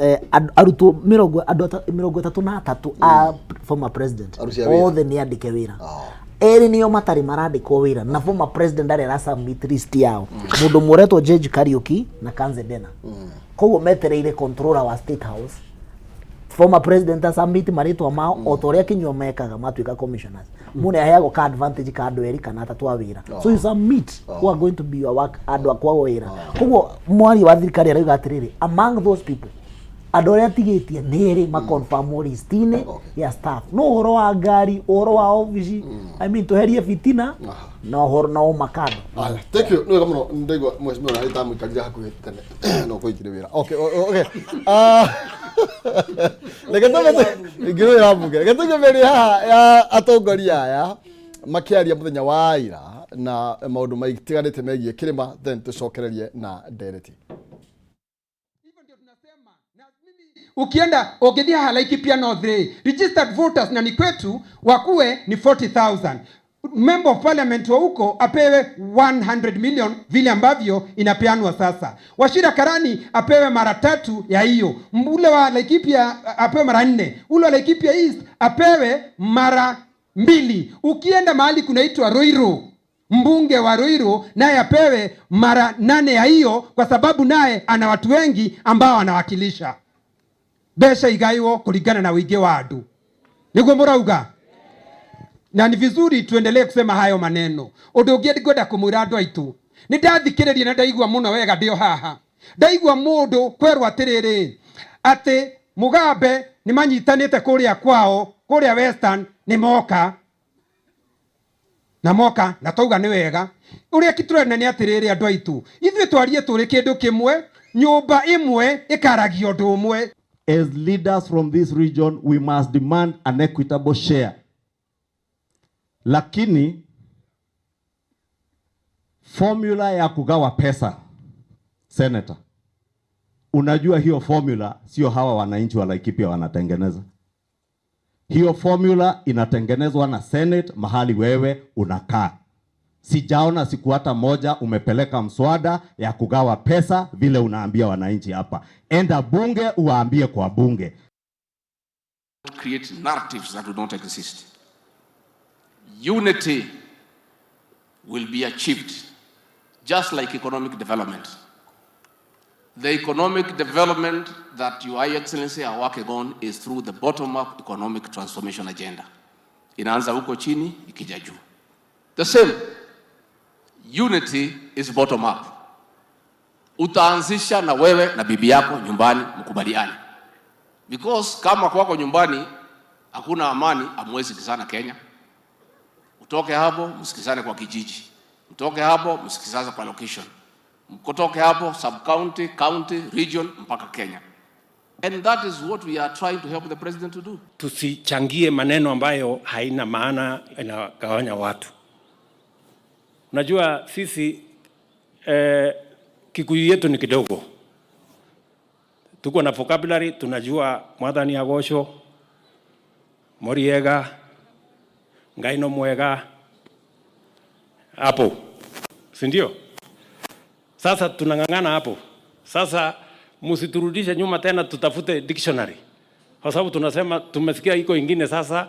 arutwo mĩrongo andũ 33 a former president Aruti a wĩra. othe nĩ andĩke wĩra. Erĩ nĩo matarĩ marandĩkwo wĩra na former president ndarĩ ara submit list yao, mũndũ mũretwo James Kariuki na Kanze Dena. Koguo metereire controller wa State House, former president asubmit marĩtwa mao o ta ũrĩa Kinyua mekaga matuĩka commissioners. Mũndũ nĩ aheagwo ka advantage ka andũ erĩ kana atatũ a wĩra, so you submit who are going to be your work, andũ a kwago wĩra. Koguo mwaria wa thirikari arauga atĩrĩrĩ, among those people, andũ arĩa atigĩtie nĩ erĩ maconfirmwo list-inĩ ya staff. No ũhoro wa ngari, ũhoro wa obici, I mean, tweherie fitina na ũhoro na ũma kando. Aya, thank you. Nĩ wega mũno, ndaigua mheshimiwa na ndamũikarire hakuhĩ tene no kũingĩre wĩra. Okay. Ah, reke tũme ngĩrĩ mbunge, reke tũige mĩario haha ya atongoria aya makĩaria mũthenya wa ira na maũndũ maitiganĩte megiĩ kĩrĩma, then tũcokererie na ndereti. Ukienda ũngĩthiĩ haha Laikipia North rĩ, registered voters na ni kwetu wakuwe ni 40,000. Member of Parliament wa huko apewe 100 million vile ambavyo inapeanwa sasa. Wachira Karani apewe mara tatu ya hiyo. Ule wa Laikipia apewe mara nne. Ule wa Laikipia East apewe mara mbili. Ukienda mahali kunaitwa Ruiru, mbunge wa Ruiru naye apewe mara nane ya hiyo, kwa sababu naye ana watu wengi ambao anawakilisha. Mbeca igaiwo kulingana na wingi wa andu, niguo murauga, na ni vizuri tuendelee kusema hayo maneno. Undu ungi ngwenda kumwira andu aitu, ni ndathikiriria na ndaigua muno wega ndio haha ndaigua mundu kwerwo atiriri ati Mugambe ni manyitanite kuria kwao kuria Western ni moka na moka na twauga nĩ wega. Ũrĩa kitũrenda nĩ atĩrĩrĩ, andũ aitũ, ithuĩ twarie tũrĩ kĩndũ kĩmwe, nyũmba ĩmwe ĩkaragia ũndũ ũmwe. As leaders from this region, we must demand an equitable share. Lakini formula ya kugawa pesa, Senator, unajua hiyo formula sio hawa wananchi wa Laikipia wanatengeneza. Hiyo formula inatengenezwa na Senate mahali wewe unakaa. Sijaona siku hata moja umepeleka mswada ya kugawa pesa vile unaambia wananchi hapa. Enda bunge uwaambie kwa bunge. Create narratives that do not exist. Unity will be achieved just like economic development. The economic development that Your Excellency are working on is through the bottom-up economic transformation agenda. Inaanza huko chini ikija juu. The same, unity is bottom up. Utaanzisha na wewe na bibi yako nyumbani mkubaliane. Because kama kwako nyumbani hakuna amani, hamwezi sikizana Kenya. Utoke hapo msikizane kwa kijiji, mtoke hapo msikizane kwa location, mkotoke hapo sub county, county, region mpaka Kenya. And that is what we are trying to help the president to do. Tusichangie maneno ambayo haina maana, inagawanya watu. Unajua sisi Kikuyu yetu ni kidogo, tuko na vocabulary, tunajua Mwathani agocwo, Moriega, Ngai no mwega hapo, si ndio? Sasa tunang'ang'ana hapo. Sasa msiturudishe nyuma tena, tutafute dictionary, kwa sababu tunasema tumesikia iko ingine sasa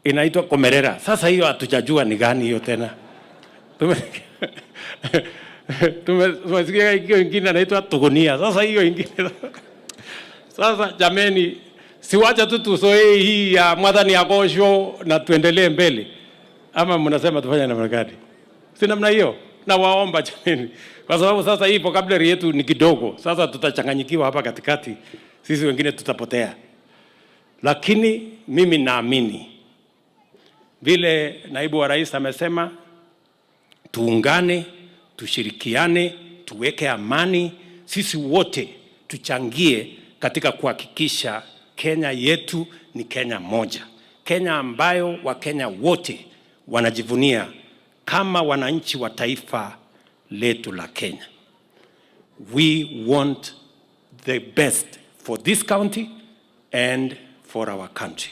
inaitwa komerera. Sasa hiyo hatujajua ni gani hiyo tena. Tumesikia hiyo ingine inaitwa tugunia. Sasa hiyo ingine sasa, jameni, siwacha tu tuzoee hii ya Mwathani agocwo na tuendelee mbele, ama mnasema tufanye namna gani? Si namna hiyo? Na waomba jameni, kwa sababu sasa hii vocabulary yetu ni kidogo. Sasa tutachanganyikiwa hapa katikati, sisi wengine tutapotea. Lakini mimi naamini vile naibu wa rais amesema, tuungane, tushirikiane, tuweke amani, sisi wote tuchangie katika kuhakikisha Kenya yetu ni Kenya moja, Kenya ambayo Wakenya wote wanajivunia kama wananchi wa taifa letu la Kenya. We want the best for this county and for our country.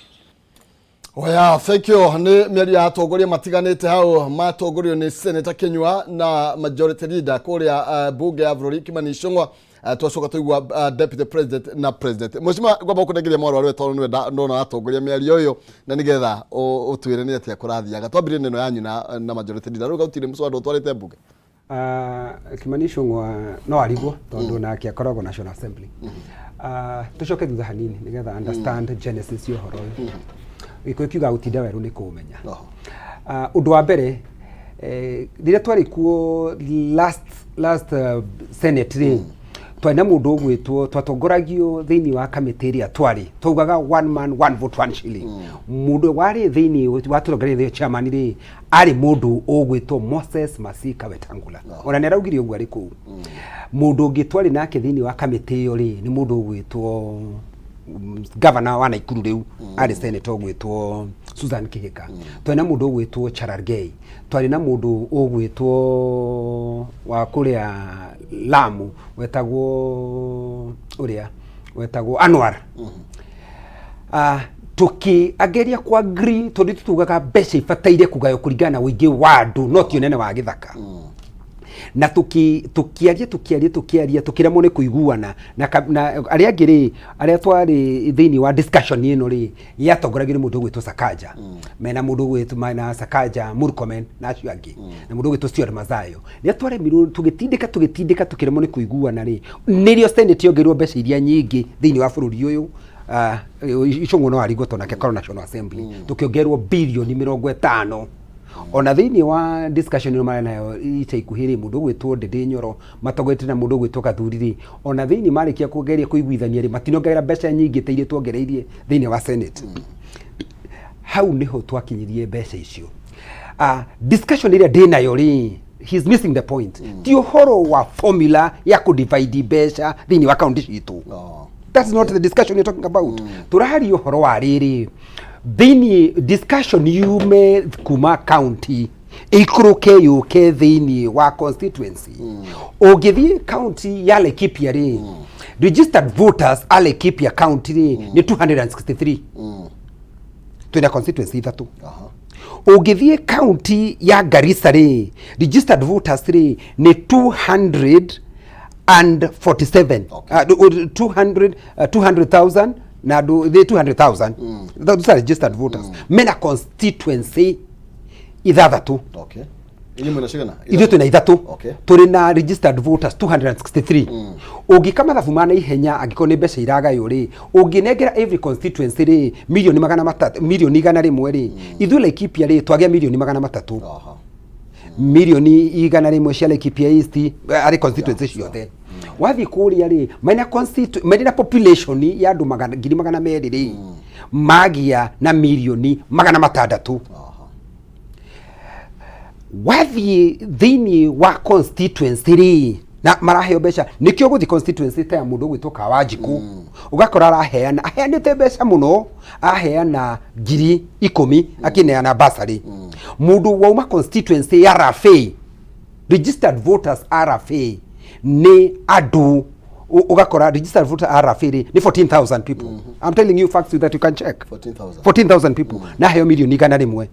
Oya, thank you. Nĩ mĩario ya atongoria matiganĩte hau matongorio nĩ Senator Kinyua na majority leader kũrĩa bunge ya bũrũri Kimani Ichung'wa. Twacoka tũigua deputy president na president. Mheshimiwa, ngwamba gũkũnengeria mwaro arĩa tondũ nĩwe ndona watongoria mĩario ĩyo na nĩgetha ũtwĩre nĩ atĩa kũrathiaga. Twambirie neno yanyu na majority leader. Rĩu gũtirĩ mũswada ũtwarĩte bunge. Kimani Ichung'wa no arigwo tondũ nake akoragwo National Assembly. Tucoke thutha hanini nĩgetha understand genesis ya ũhoro ũyũ. Gĩkũyũ kiugaga gũtinda werũ nĩ kũũmenya. Ũndũ wa mbere, rĩrĩa twarĩ kuo last Senate rĩ, twarĩ na mũndũ ũgwĩtwo, twatongoragio thĩinĩ wa kamĩtĩ ĩrĩa twarĩ, twaugaga one man one vote one shilling. Mũndũ warĩ thĩinĩ watũrongoreirie chairman rĩ, arĩ mũndũ ũgwĩtwo Moses Masika Wetangula. Ona nĩ araugire ũguo arĩ kũu. Mũndũ ũngĩ twarĩ nake thĩinĩ wa kamĩtĩ ĩyo rĩ, nĩ mũndũ ũgwĩtwo governor wa Nakuru rĩu arĩ senator ũgwĩtwo Susan Kihika. Twarĩ na mũndũ ũgwĩtwo Cherargei, twarĩ na mũndũ ũgwĩtwo wa kũrĩa Lamu wetagwo ũrĩa Wetagwo Anwar. Ah, tũkĩageria ku agree tondũ ithuĩ tugaga mbeca ibataire kũgaywo kũringana na ũingĩ wa andũ no ti ũnene wa gĩthaka. Na tũkĩaria tũkĩaria tũkĩaria tũkĩremwo nĩ kũiguana na, na arĩa angĩ rĩ, arĩa twarĩ thĩinĩ wa discussion ĩno rĩ, yatongoragio nĩ mũndũ ũgwĩtwo Sakaja. Mena mũndũ ũgwĩtwo mena Sakaja Murkomen na acio angĩ na mũndũ ũgwĩtwo Stewart Mazayo. Rĩrĩa twaremirwo tũgĩtindĩka tũgĩtindĩka tũkĩremwo nĩ kũiguana rĩ, nĩrĩo Senate yongereirwo mbeca iria nyingĩ thĩinĩ wa bũrũri ũyũ. Icũng'wa no arigwo tondũ nake akorwo National Assembly. Tũkĩongererwo birioni 50. Ona thĩinĩ wa discussion ĩno marĩ nayo ica ikuhĩ rĩ, mũndũ ũgwĩtwo Ndĩndĩ Nyoro matongoretio na mũndũ ũgwĩtwo Kathuri rĩ, ona thĩinĩ marĩkia kũgeria kũiguithania rĩ, matinongerera mbeca nyingĩ ta iria tuongereirie thĩinĩ wa Senate. Hau nĩho twakinyirie mbeca icio. Discussion ĩrĩa ndĩnayo rĩ, he's missing the point. Ti ũhoro wa formula ya kũ divide mbeca thĩinĩ wa kaunti citũ. That's not the discussion you're talking about. Tũraria ũhoro wa rĩrĩ, thĩinĩ discussion yume kuma county ĩikũrũke yũke thĩinĩ wa constituency. Ũngĩthiĩ county ya Laikipia rĩ, registered voters a Laikipia county rĩ nĩ 263. Twĩna constituency ithatũ. Ũngĩthiĩ county ya Garissa rĩ, registered voters rĩ nĩ 247. 200, 200,000 na andũ thĩ 200,000. Those are registered voters. Mena constituency ithathatũ. Inyuĩ mwĩna cigana? Ithuĩ twĩna ithatũ. Tũrĩ na registered voters 263. Ũngĩka mathabu ma naihenya, angĩkorwo nĩ mbeca iragaywo rĩ, ũngĩnengera every constituency rĩ mirioni 300, mirioni 100 rĩ, ithuĩ Laikipia rĩ twagĩa mirioni 300. Mirioni 100 cia Laikipia East arĩ constituency ciothe. Wathiĩ kũrĩa rĩ, mena mena na population ya andũ 200,000 rĩ, magĩa na mirioni 600. Wathiĩ thĩinĩ wa constituency rĩ, na maraheo mbeca nĩkĩo gũthiĩ constituency ta ya mũndũ ũgwĩtwo Kawanjikũ, ũgakora araheana aheanĩte mbeca mũno, aheana 10,000 akĩneana basarĩ. Mũndũ wauma constituency ya Rafe, registered voters a Rafe nĩ andũ ũgakora registered voter a Rafe rĩ nĩ 14,000 people. I'm telling you facts that you can check. 14,000. 14,000 people na aheo mirioni 100.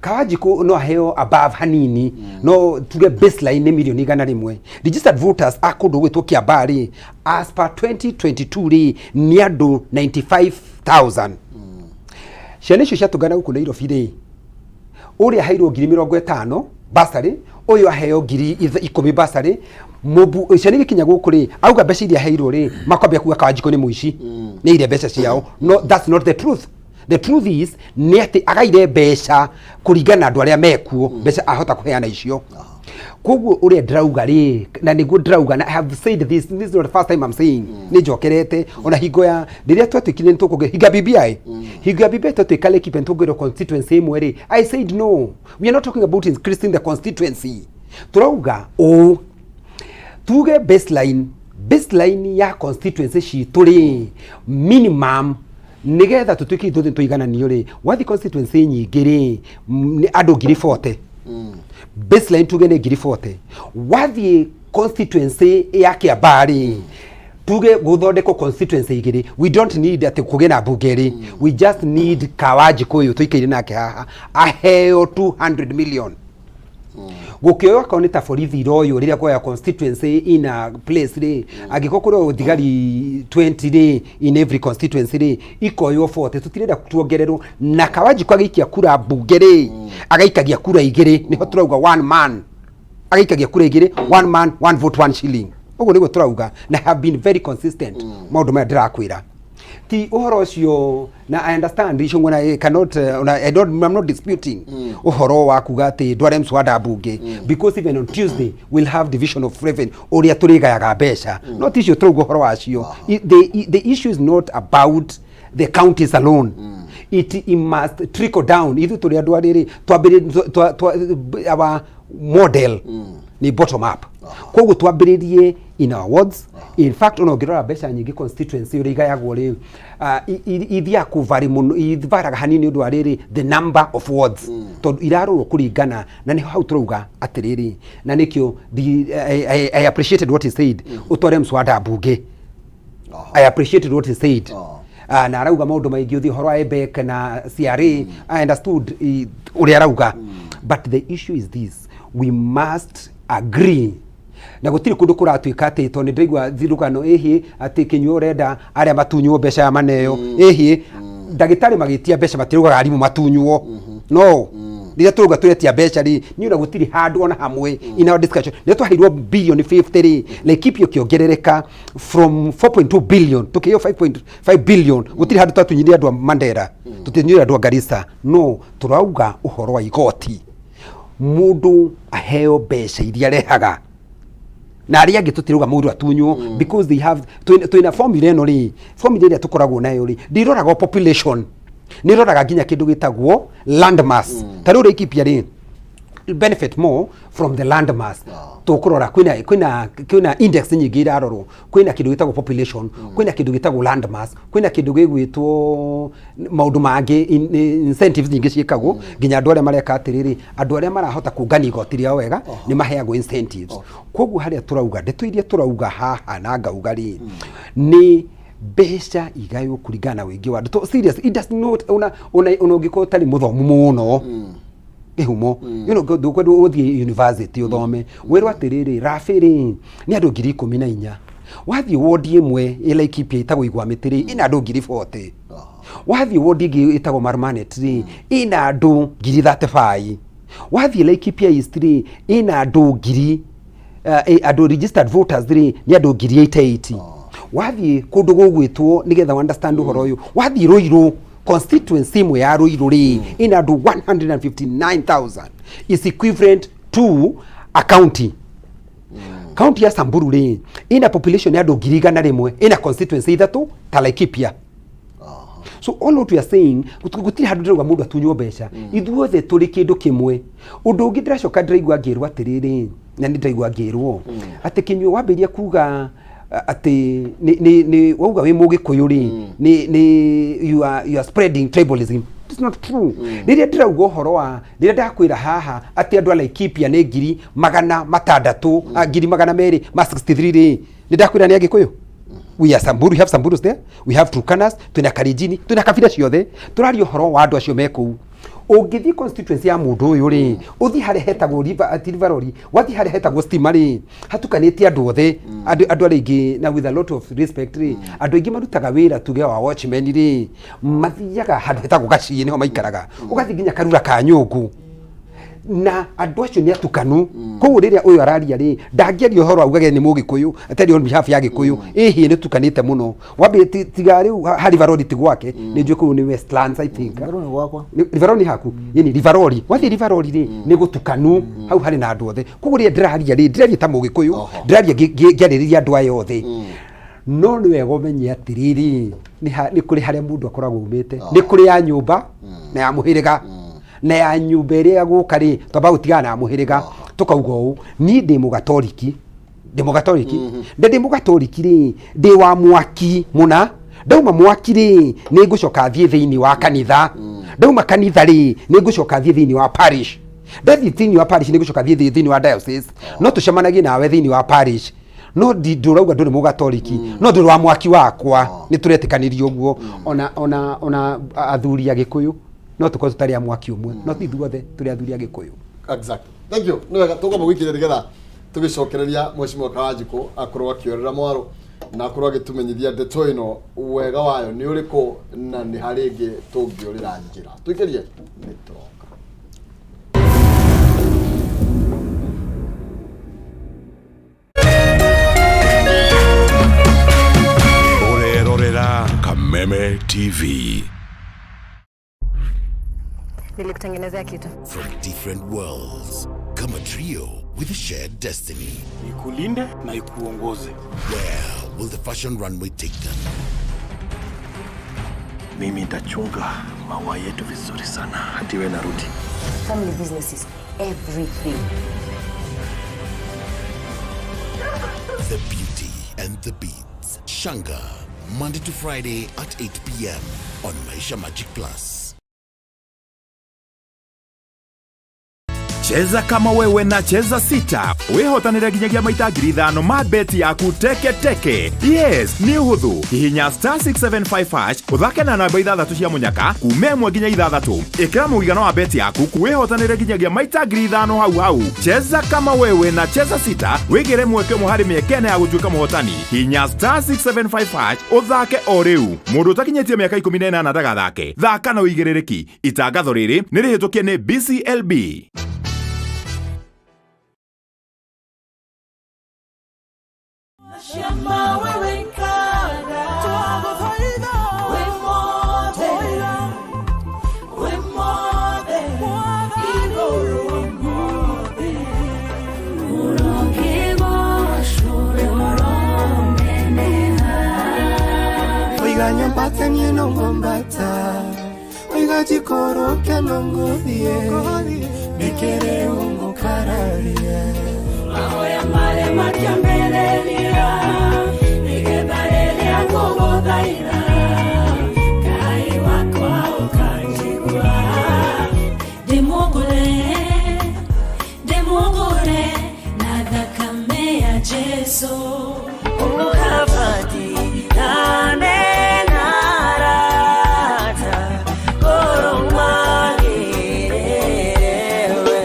Kawanjikũ no aheo above hanini, no tuge baseline nĩ mirioni 100. Registered voters a kũndũ gwĩtwo Kiambaa rĩ, as per 2022 rĩ, nĩ andũ 95,000. Ciana icio ciatũngana gũkũ Nairobi rĩ, ũrĩa aheirwo 50,000 basarĩ, ũyũ aheo 10,000 basarĩ. Mũbu ciana igĩkinya gũkũ rĩ, auga mbeca iria aheirwo rĩ, makwambia kuga Kawanjikũ nĩ mũici, nĩ aire mbeca ciao. No that's not the truth. The truth is nĩ atĩ agaire mbeca kũringana na andũ arĩa mekuo, mbeca ahota kũheana icio. Koguo ũrĩa ndĩrauga rĩ, na nĩguo ndĩrauga, na I have said this, this is not the first time I'm saying, nĩ njokerete ona hingo ya rĩrĩa twatuĩkire nĩ tũkũngĩra hingo ya BBI, hingo ya BBI twatuĩka Laikipia nĩ tũkũngĩrwo constituency ĩmwe rĩ, I said no, we are not talking about increasing the constituency. Tũrauga ũũ, tuge baseline ya constituency citũ rĩ, minimum nigetha tutuike ithuothe tũigananio rĩ, wathi constituency nyingĩ rĩ, nĩ andũ 40,000. Baseline tuge nĩ 40,000. Wathiĩ constituency ya Kiambaa rĩ, tuge gũthondekwo constituency igĩrĩ, we don't need atĩ kũgĩe na mbunge rĩ, we just need Kawanjikũ ũyũ tũikaire nake haha aheo 200 million. Gũkĩoywo akorwo nĩ ta borithi iroywo rĩrĩa kuoya constituency in a place rĩ, angĩkorwo kũrĩ thigari 20 rĩ in every constituency rĩ, ikoywo 40. Tũtirenda tuongererwo na Kawanjikũ agĩikia kura mbunge rĩ, agaikagia kura igĩrĩ. Nĩho tũrauga one man agaikagia kura igĩrĩ, one man one vote one shilling. Ũguo nĩguo tũrauga na have been very consistent. Maũndũ maya ndĩrakwĩra ti ũhoro ũcio, na I understand icio ngona I cannot ona I don't, I'm not disputing ũhoro wa kuga atĩ ndware mswada mbunge, because even on Tuesday we'll have division of revenue ũrĩa tũrĩgayaga mbeca. No ti icio tũrauga ũhoro wacio. The issue is not about the counties alone. It must trickle down. Ithuĩ tũrĩ andũ arĩrĩ twambĩrĩrie our model ni bottom up, koguo twambĩrĩrie in our wards. In fact, ona ũngĩrora mbeca nyingĩ constituency ũrĩa igayagwo rĩ, ithiaga kũvari mũno, ivaraga hanini ũndũ wa rĩrĩ the number of wards, tondũ irarorwo kũringana na nĩho hau tũrauga atĩrĩrĩ, na nĩkĩo I appreciated what he said, ũtware mswada mbunge. I appreciated what he said. Ah, na arauga maundu maingi uthi uhoro wa EBEC na CRA. I understood uria arauga, but the issue is this: we must agree na gutiri kundu kuratuika ati to ni ndiraigua thirugano ĩhĩ atĩ Kinyua ũrenda arĩa matunywo mbeca ya maneo ĩhĩ ndagĩtarĩ magĩtia mbeca matiraugaga arimũ matunywo. No rĩrĩa tũrauga tũretia mbeca rĩ, niĩ ona gũtirĩ handũ ona hamwe in our discussion rĩrĩa twaheirwo bilioni 50 rĩ, Laikipia ũkĩongerereka from 4.2 billion tukĩheo 5.5 billion, gũtirĩ handũ twatunyire andũ a Mandera, tũtinyire andũ a Garissa. No tũrauga ũhoro wa igoti, mũndũ aheo mbeca iria arehaga na arĩa angĩ tũtirauga mũndũ atunywo because they have twĩna formula ĩno rĩ, formula ĩrĩa tũkoragwo nayo rĩ, ndĩroraga o population, nĩroraga nginya kĩndũ gĩtagwo land mass. Ta rĩu Laikipia rĩ benefit more from the land mass. Tũkũrora kwĩna index nyingĩ irarorwo. Kwĩna kĩndũ gĩtagwo population, kwĩna kĩndũ gĩtagwo land mass, kwĩna kĩndũ gĩgwĩtwo maũndũ mangĩ, incentives nyingĩ ciĩkagwo nginya andũ arĩa mareka atĩrĩrĩ, andũ arĩa marahota kũngania igoti rĩao wega nĩ maheagwo incentives. Koguo harĩa tũrauga ndeto iria tũrauga haha na ngauga rĩ, nĩ mbeca igaywo kũringana na ũingĩ wa andũ. Serious, it does not ona ũngĩkorwo ũtarĩ mũthomu mũno kĩhumo, ndũkwenda ũthiĩ university ũthome, wĩrwo atĩrĩrĩ, Rabi rĩ nĩ andũ 14,000. Wathiĩ wondi ĩmwe ĩ Laikipia ĩtagwo Igwamĩtĩ rĩ, ĩna andũ 40,000. Wathiĩ wondi ĩngĩ ĩtagwo Marmanet rĩ, ĩna andũ 35,000. Wathiĩ Laikipia East rĩ, ĩna andũ ngiri andũ registered voters rĩ nĩ andũ 88,000. Wathiĩ kũndũ gũgwĩtwo, nĩgetha understand ũhoro ũyũ, wathiĩ Ruiru, constituency ĩmwe ya Ruiru rĩ ĩna andũ 159,000, is equivalent to a county. County ya Samburu rĩ ĩna population ya andũ 100,000, ĩna constituency ithatũ ta Laikipia. So all what we are saying, gũtirĩ handũ ndĩrauga mũndũ atunywo mbeca. Ithuothe tũrĩ kĩndũ kĩmwe. Ũndũ ũngĩ ndĩracoka ndĩraigua ngĩrwo atĩrĩrĩ, na nĩ ndĩraigua ngĩrwo atĩ Kinyua wambĩrĩria kuga atĩ nĩ wauga wĩ mũgĩkũyũ rĩ, nĩ you are spreading tribalism. It's not true. Rĩrĩa ndĩrauga ũhoro wa rĩrĩa ndakwĩra haha atĩ andũ a Laikipia nĩ 600, 263,000 rĩ, nĩ ndakwĩra nĩ agĩkũyũ. We are Samburu, we have Samburus there, we have Turkanas, twina Kalenjin, twina kabira ciothe. Tũraria ũhoro wa andũ acio me kũu. Ũngĩthiĩ constituency ya mũndũ ũyũ rĩ, ũthiĩ harĩa hetagwo River, ati River Road, wathiĩ harĩa hetagwo Stima rĩ, hatukanĩte andũ othe, andũ arĩa aingĩ, na with a lot of respect rĩ, andũ aingĩ marutaga wĩra tuge wa watchman rĩ, mathiaga handũ hetagwo Gaciĩ, nĩho maikaraga. Ũgathiĩ nginya Karura ka Nyũngũ, na andũ acio nĩ atukanu. Koguo rĩrĩa ũyũ araria rĩ, ndangĩaria ũhoro augage nĩ mũgĩkũyũ, atari on behalf ya gĩkũyũ. Ĩhĩ nĩ tukanĩte mũno. Wambie tiga rĩu River Road ti gwake, nĩ njũĩ kũu nĩ Westlands, I think. River Road nĩ gwakwa. River Road nĩ haku yani River Road, wathiĩ River Road rĩ, nĩ gũtukanu hau harĩ na andũ othe. Koguo rĩrĩa ndĩraria rĩ, ndĩraria ta mũgĩkũyũ, ndĩraria ngĩarĩrĩria andũ aya othe. No nĩ wega ũmenye atĩrĩrĩ, nĩ kũrĩ harĩa mũndũ akoragwo umĩte, nĩ kũrĩ ya nyũmba na ya mũhĩrĩga. Na ya nyũmba ĩrĩa gũka rĩ, twamba gũtigana na ya mũhĩrĩga, tũkauga ũũ, niĩ ndĩ mũgatoriki, ndĩ mũgatoriki, na ndĩ mũgatoriki rĩ, ndĩ wa mwaki mũna. Ndauma mwaki rĩ, nĩ ngũcoka thiĩ thĩinĩ wa kanitha. Ndauma kanitha rĩ, nĩ ngũcoka thiĩ thĩinĩ wa parish. Ndathiĩ thĩinĩ wa parish, nĩ ngũcoka thiĩ thĩinĩ wa diocese. No tũcemanagie nawe thĩinĩ wa parish, no ndũrauga ndũrĩ mũgatoriki, no ndũrĩ wa mwaki wakwa. Nĩ tũretĩkanĩria ũguo. Ona athuri a gĩkũyũ no tũkorwo tũtarĩ a mwaki ũmwe, no ti ithuothe tũrĩ athuri a gĩkũyũ. Exactly, thank you. Nĩ wega tũkwamba gwĩkiria nĩgetha tũgĩcokereria Mheshimiwa Kawanjikũ akorwo akĩorera mwaro na akorwo agĩtũmenyithia ndeto ĩno wega wayo nĩ ũrĩkũ na nĩ harĩ ĩngĩ tũngĩũrĩra njĩra. Tũikĩrie, nĩ tũroka. Ũrerorera Kameme TV. Nilikutengenezea kitu. From different worlds come a trio with a shared destiny. Ikulinde na ikuongoze. Where will the fashion runway take them? Mimi nitachunga maua yetu vizuri sana hadi we narudi. Family businesses, everything. The Beauty and the Beats. Shanga, Monday to Friday at 8 p.m. on Maisha Magic Plus. Cheza kama wewe na cheza sita wĩhotanĩre nginyagia maita 5,000 ma beti yaku teke teke. Yes, nĩ ũhũthũ. Hihinya star 675 hash ũthake na namba ithathatũ cia mũnyaka kuma 1 nginya 6. Ĩkĩra mũigana wa beti yaku wĩhotanĩre nginyagia maita 5,000 hau hau. Cheza kama wewe na cheza sita wĩgĩre mweke ũmwe harĩ mĩeke ĩna ya gũtuĩka mũhotani. Hihinya star 675 hash ũthake o rĩu. Mũndũ ũtakinyĩtie mĩaka 18 ndagathake. Thaka na ũigĩrĩrĩki. Itangatho rĩrĩ nĩ rĩhĩtũkie nĩ BCLB. Oiga nyambate niĩ no ngwambata oiga njikũrũke no ngũthiĩ nĩkĩrĩ ũngũkararia Mahoya marĩa makĩambĩrĩria nĩgetha rĩrĩa ngũgũthaitha Ngai wakwa ũkanjigua. Ndĩmũgũre, ndĩmũgũre na thakame ya Jesũ. Ũkabatirane na arata, ngoro magĩrĩre we.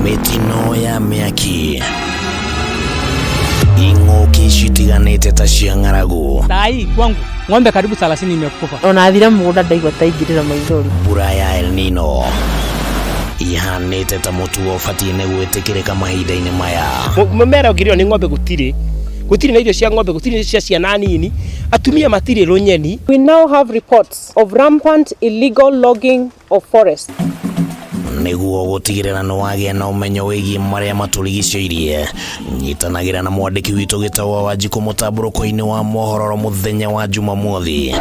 Mĩtino ya mĩaki, ing'ũki citiganĩte ta cia ng'aragu, Saa hii kwangu ng'ombe karibu 30 imekufa. Ona athire mũgũnda ndaigua ta ingĩrĩra maithori. Mbura ya El Nino ihanĩte ta mũtugo ũbatiĩ nĩ gwĩtĩkĩrĩka mahinda-inĩ maya. Mũmera ũngĩrĩo nĩ ng'ombe gũtirĩ, gũtirĩ na irio cia ng'ombe, gũtirĩ cia ciana nini, atumia matirĩ rũnyeni. We now have reports of rampant illegal logging of forests. Nĩguo gũtigĩrĩra nĩ wagĩa na ũmenyo wĩgiĩ marĩa matũrigicĩirie, nyitanagĩra na mwandĩki witũ Gĩtaũ wa Wanjikũ mũtambũrũko-inĩ wa mohoro mũthenya wa Jumamothi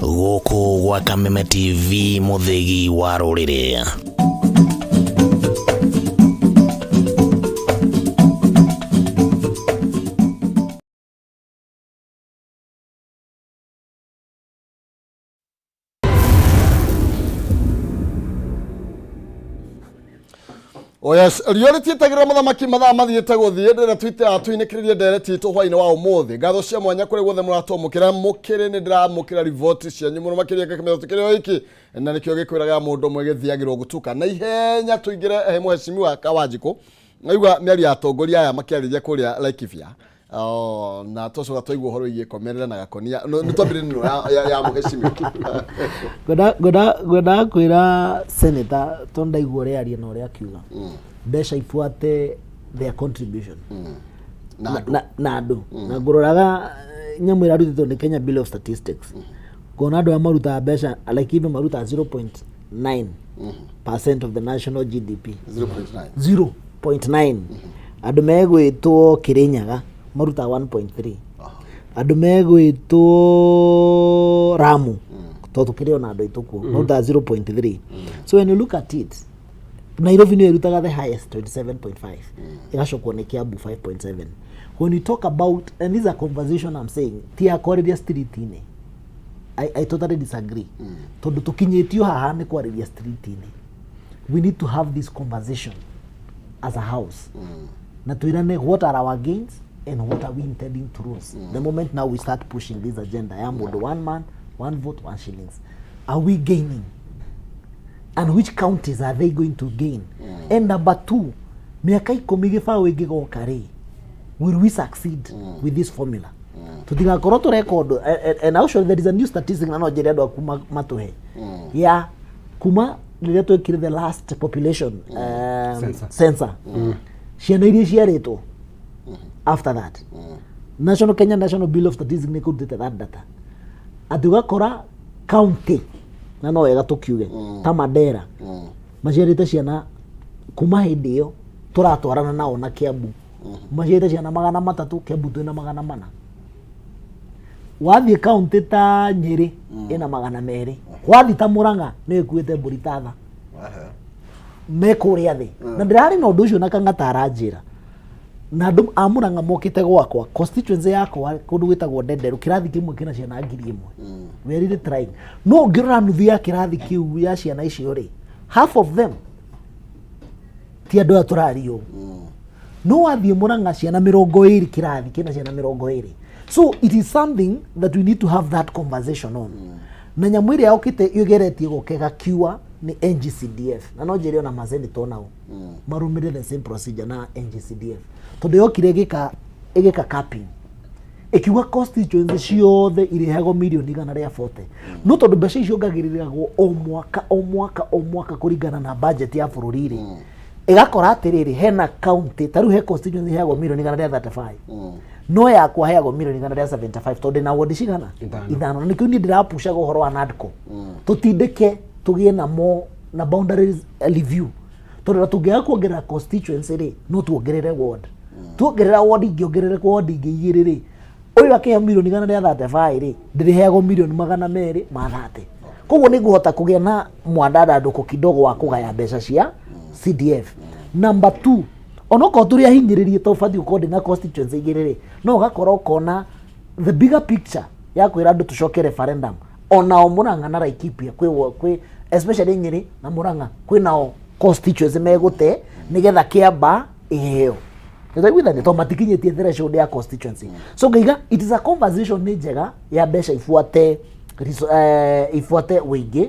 gũkũ gwa Kameme TV, mũthĩgi wa rũrĩrĩ. Oh yes, riũa rĩtiĩtagĩrĩra mũthamaki mathaa mathiĩte gũthiĩ ndĩrenda twite atũinĩkĩrĩrie ndereti itũ hwainĩ wa ũmũthĩ. Ngatho cia mwanya kũrĩ guothe mũratwamũkĩra mũkĩrĩ nĩ ndĩramũkĩra riboti cianyu mũno makĩria ngakĩmenya tũkĩrĩ o iki na nĩkĩo gĩkwĩraga mũndũ ũmwe gĩthiagĩrwo gũtuka na ihenya. Tũingĩre he mũhecimiwa Kawanjikũ ngaigua mĩario ya atongoria aya makĩarĩria kũrĩa Laikipia. Oh, na twacoka twaigua ũhoro wĩgiĩ komerera na gakonia. Nĩ twambĩrĩrie nĩno ya mũhecimiwa. Ngwendaga kwĩra senator tondũ ndaigua ũrĩa aria na ũrĩa akiuga mbeca ibuate their contribution na andũ. Na andũ na ngũroraga nyamũ ĩrĩa arutĩtwo nĩ Kenya Bureau of Statistics, ngona andũ arĩa marutaga mbeca like even marutaga 0.9% of the national GDP. 0.9. 0.9. Andũ megwĩtwo Kĩrĩnyaga marutaga 1.3, andũ megwĩtwo Ramu, tondũ tũkĩrĩ ona andũ aitũ kuo, marutaga 0.3. So when you look at it, Nairobi nĩyo ĩrutaga the highest, 27.5, ĩgacokwo nĩ Kiambu 5.7. When you talk about, and this is a conversation I'm saying, ti ya kwarĩria street-inĩ. I totally disagree, tondũ tũkinyĩtio haha nĩ kwarĩria street-inĩ. We need to have this conversation as a house na twĩrane what are our gains and what are we intending to lose the moment now we start pushing this agenda ya mũndũ one man, one vote, one shillings. Are we gaining, and which counties are they going to gain? And number two, mĩaka 10 gĩbaũ ĩngĩgoka rĩ, will we succeed with this formula? Tũtigakorwo tũreka ũndũ. And actually there is a new statistic na no njĩre andũ aku matũhe ya kuma rĩrĩa twekire the last population Census. Census. Ciana iria ciarĩtwo after that, national Kenya National Bureau of Statistics nĩ kũrutĩte that data atĩ ũgakora county, na no wega tũkiuge ta Mandera, maciarĩte ciana kuma hĩndĩ ĩyo tũratwarana nao na Kiambu, maciarĩte ciana 300, Kiambu twĩna 400. Wathiĩ kaunti ta Nyĩrĩ ĩna 200, wathiĩ ta Mũrang'a nĩ ĩkuĩte mbũri ta tha me kũrĩa thĩ. Na ndĩrarĩ na ũndũ ũcio na Kang'ata aranjĩra Na andũ a Murang'a mokĩte gwakwa, constituency yakwa, kũndũ gwĩtagwo Ndenderu, kĩrathi kĩmwe kĩna ciana 1000. We are really trying, no ũngĩrora nuthu ya kĩrathi kĩu ya ciana icio rĩ, half of them ti andũ aya tũraria ũũ. No wathiĩ Murang'a, ciana 20, kĩrathi kĩna ciana 20. So it is something that we need to have that conversation on. Na nyamũ ĩrĩa yokĩte ĩgeretie gũka ĩgakiua nĩ NGCDF, na no njĩre ona maseneta onao marũmĩrĩre the same procedure na NGCDF, tondũ yokire ĩgĩka capping, ĩkiuga constituency ciothe irĩheagwo mirioni 140. No tondũ mbeca icio ongagĩrĩragwo o mwaka, o mwaka, o mwaka kũringana na budget ya bũrũri rĩ, ĩgakora atĩrĩrĩ, hena county ta rĩu he constituency iheagwo mirioni 135, no yakwa heagwo mirioni 175, tondũ ndĩna ward cigana? Ithano. Ithano. Na nĩkĩo niĩ ndĩrapushaga ũhoro wa NADCO, tũtindĩke tũgĩe na mo na boundaries review, tondũ na tũngĩaga kuongerera constituency rĩ, no tuongerere ward. Tuongerera ward, ingĩongerere ward ingĩ igĩrĩ rĩ, ũyũ akĩheo mirioni 135 rĩ, ndĩrĩheagwo mirioni 230. Koguo nĩ ngũhota kũgĩa na mwandandandũko kidogo wa kũgaya mbeca cia CDF. Number two, onokorwo tũrĩ ahinyĩrĩrie, to ũbatiĩ gũkorwo ndĩna constituency igĩrĩ rĩ, no ũgakora ũkona the bigger picture ya kwĩra andũ tũcoke referendum. Onao Murang'a na Laikipia kwĩ especially Nyĩrĩ na Murang'a, kwĩ nao constituency megũte nĩgetha Kĩamba ĩheo. Nĩtwaiguithania tondũ matikinyĩtie threshold ya constituency. So ngaiga it is a conversation nĩ njega ya mbeca ibuate wĩingĩ,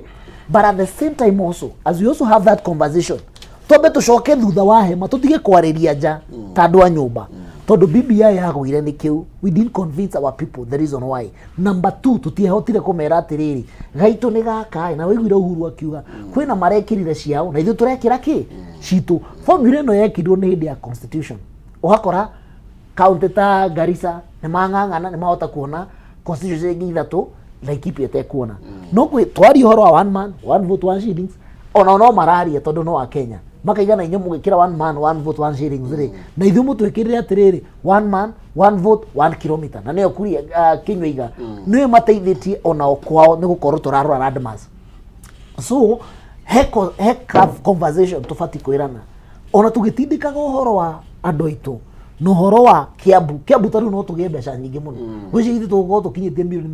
but at the same time also, as we also have that conversation, twambe tũcoke thutha wa hema, tũtige kwarĩria nja ta andũ a nyũmba, tondũ BBI yagũire nĩ kĩu. We didn't convince our people the reason why. Number two, tũtiahotire kũmera atĩrĩrĩ, gaitũ nĩ gaka. Na waiguire Uhuru akiuga kwĩna marekĩrire ciao na ithuĩ tũrekĩra kĩ citũ. Formula ĩno yekirwo nĩ hĩndĩ ya constitution, ũgakora kaunti ta Garissa nĩ mang'ang'ana, nĩ mahota kuona constituency ingĩ ithatũ, Laikipia ĩtekuona. No kwĩ twaria ũhoro wa one man, one vote, one shillings, ona no mararia tondũ no wa Kenya makaiga na inyuĩ mũgĩkĩra one man, one vote, one shillings rĩ, na ithuĩ mũtwĩkĩrĩre atĩrĩrĩ, one man, one vote, one kilometer. Na nĩyo kuria Kinyua iga nĩyo mateithĩtie onao kwao nĩ gũkorwo tũrarora landmass. So he conversation tũbatiĩ kwĩrana ona tũgĩtindĩkaga ũhoro wa andũ aitũ na ũhoro wa Kiambu. Kiambu ta rĩu no tũgĩe mbeca nyingĩ mũno. Gwĩciria ithuĩ tũgũkorwo tũkinyĩtie milioni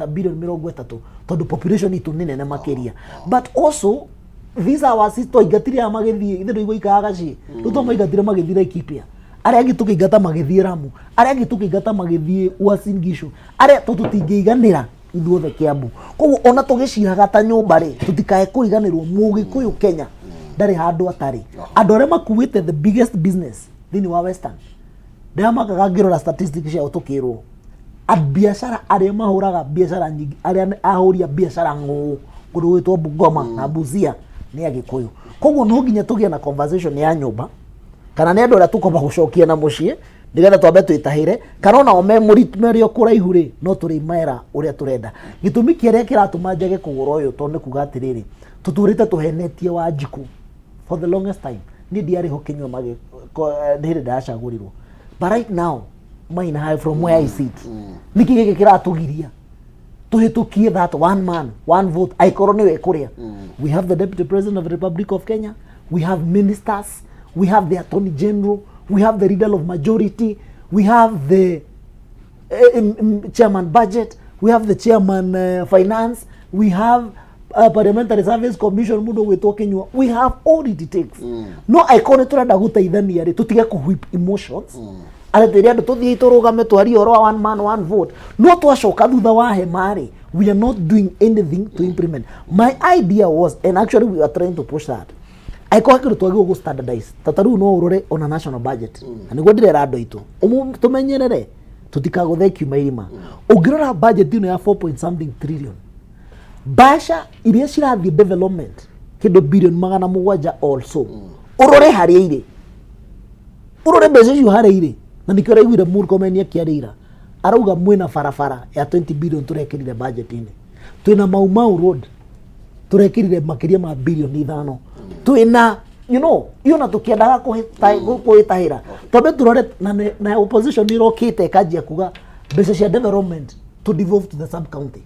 bilioni 30, tondũ population itũ nĩ nene makĩria. But also these are our sisters, twaingatire aya magĩthiĩ, ithuĩ ndũigua ikaraga gaciĩ rĩu, twamaingatire magĩthiĩ Laikipia, arĩa angĩ tũkĩingata magĩthiĩ Lamu, arĩa angĩ tũkĩingata magĩthiĩ Uasin Gishu, arĩa tondũ tũtingĩiganĩra ithuothe Kiambu. Koguo ona tũgĩciraga ta nyũmba rĩ, tũtikae kũriganĩrwo Mũgĩkũyũ Kenya ndarĩ handũ atarĩ. Andũ arĩa makuĩte the biggest business thĩinĩ wa Western, ndĩramakaga ngĩrora statistics ciao, tũkĩrwo biacara arĩa mahũraga biacara nyingĩ, arĩa nĩ ahũri a biacara ng'ũũ kũndũ gwĩtwo Bungoma na Busia nĩ Agĩkũyũ. Koguo no nginya tũgĩe na conversation ya nyũmba, kana nĩ andũ arĩa tũkwamba gũcokia na mũciĩ nĩgetha twambe twĩtahĩre, kana onao me marĩ o kũraihu rĩ, no tũrĩmera ũrĩa tũrenda. Gĩtũmi kĩrĩa kĩratũma njage kũgũra ũyũ tondũ nĩ kuga atĩrĩrĩ, tũtũrĩte tũhenetie Wanjikũ for the longest time. Niĩ ndiarĩ ho Kĩnyua nĩ hĩndĩ ndacagũrirwo, but right now mine high from where I sit, nĩkĩ gĩkĩ kĩratũgiria tũhĩtũkie that one man, one vote, aikorwo nĩwe kũrĩa? We have the Deputy President of the Republic of Kenya, we have ministers, we have the Attorney General, we have the leader of majority, we have the chairman budget, we have the chairman finance, we have Parliamentary Service Commission mundu gwitwo Kinyua. We have all it takes. No aikorwo nĩ tũrenda gũteithania rĩ, tũtige kũ whip emotions atĩ twĩre andũ tũthiĩ tũrũgame twarie ũhoro wa one man, one vote, no twacoka thutha wa hema rĩ, we are not doing anything to implement. My idea was, and actually we are trying to push that, aikorwo kĩndũ twagĩrĩirwo gũ standardize ta rĩu no ũrore ona national budget, na nĩguo ndĩrera andũ aitũ tũmenyerere tũtikagũthe kiuma irima. Ũngĩrora budget ĩno ya 4 point something trillion, mbeca iria cirathiĩ development kĩndũ bilioni 700 also, ũrore harĩa irĩ, ũrore mbeca icio harĩa irĩ. Na nĩkĩo ũraiguire Murkomen akĩarĩira arauga mwĩna barabara ya 20 billion tũrekĩrire budget-inĩ, twĩna Mau Mau Road tũrekĩrire makĩria ma bilioni 5, twĩna iyo na tũkĩendaga kũhĩtahĩra. Twambe tũrore na opposition nĩ ĩrokĩte ĩkanjia kuga mbeca cia development to devolve to the sub county,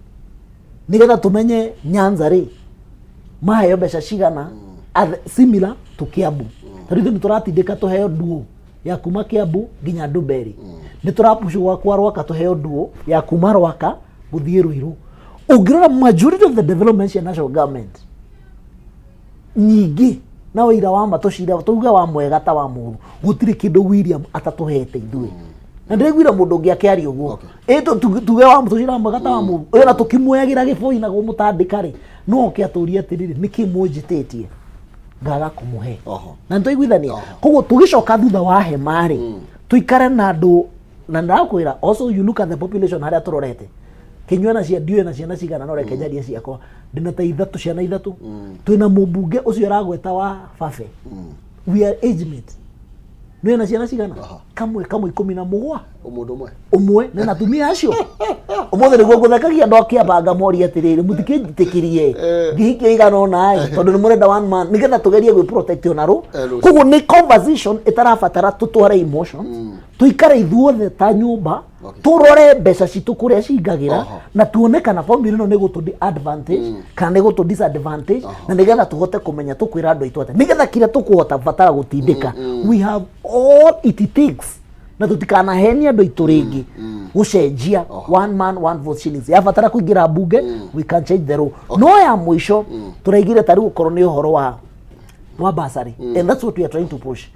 nĩgetha tũmenye Nyanza rĩ maheo mbeca cigana, similar to Kiambu. Tarĩu ithuĩ nĩ tũratindĩka tũheo duo. Ya kuma Kiambu nginya Ndumberi. Nĩ tũrapush gwakwa Rwaka tũheo nduo ya kuma Rwaka gũthiĩ Ruiru. Ũngĩrora majority of the development cia national government nyingĩ na wĩira wa ma tũcira tuge wa mwega ta wa mũru, gũtirĩ kĩndũ William atatũhete ithuĩ, na ndĩraiguire mũndũ ũngĩ akĩaria ũguo. Ĩ tuge wa tũcira wa mwega ta wa mũru ĩ, na tũkĩmuoyagĩra gĩbũi na kũmũtandĩka rĩ, no oke atũrie atĩrĩrĩ, nĩkĩ mũnjĩtĩtie ngaga kũmũhe? Na nĩtwaiguithania. Koguo tũgĩcoka thutha wa hema rĩ, tũikare na andũ, na ndakwĩra also you look at the population harĩa tũrorete. Kĩnyua na cia ndiũĩ na ciana cigana, no reke njarie ciakwa, ndĩna ta ithatũ, ciana ithatũ. Twĩna mũmbunge ũcio aragweta wa Fafe, we are age mate. Nĩwe na ciana cigana? Kamwe kamwe 17. Mũndũ ũmwe. Ũmwe na atumia acio ũmũthĩ nĩguo ngũthekagia andũ akĩambanga moria atĩrĩrĩ, mũtikĩnjĩtĩkĩrie ngĩhikia igana ũna ĩ, tondũ nĩ mũrenda one man nĩgetha tũgerie gwĩ protect ona rũ. Rũciũ. Koguo nĩ conversation ĩtarabatara tũtware emotions, tũikare ithuothe ta nyũmba, tũrore mbeca citũ kũrĩa cingagĩra, na tuone kana formula ĩno nĩ gũtũ advantage kana nĩ gũtũ disadvantage, na nĩgetha tũhote kũmenya tũkwĩra andũ aitũ atĩa, nĩgetha kĩrĩa tũkũhota batara gũtindĩka. We have all it takes, na tũtikanahenie andũ aitũ rĩngĩ gũcenjia one man one vote shillings yabatara kũingĩra mbunge. We can change the law. No ya mũico tũraigire ta rĩu okorwo nĩ ũhoro wa bursary, and that's what we are trying to push,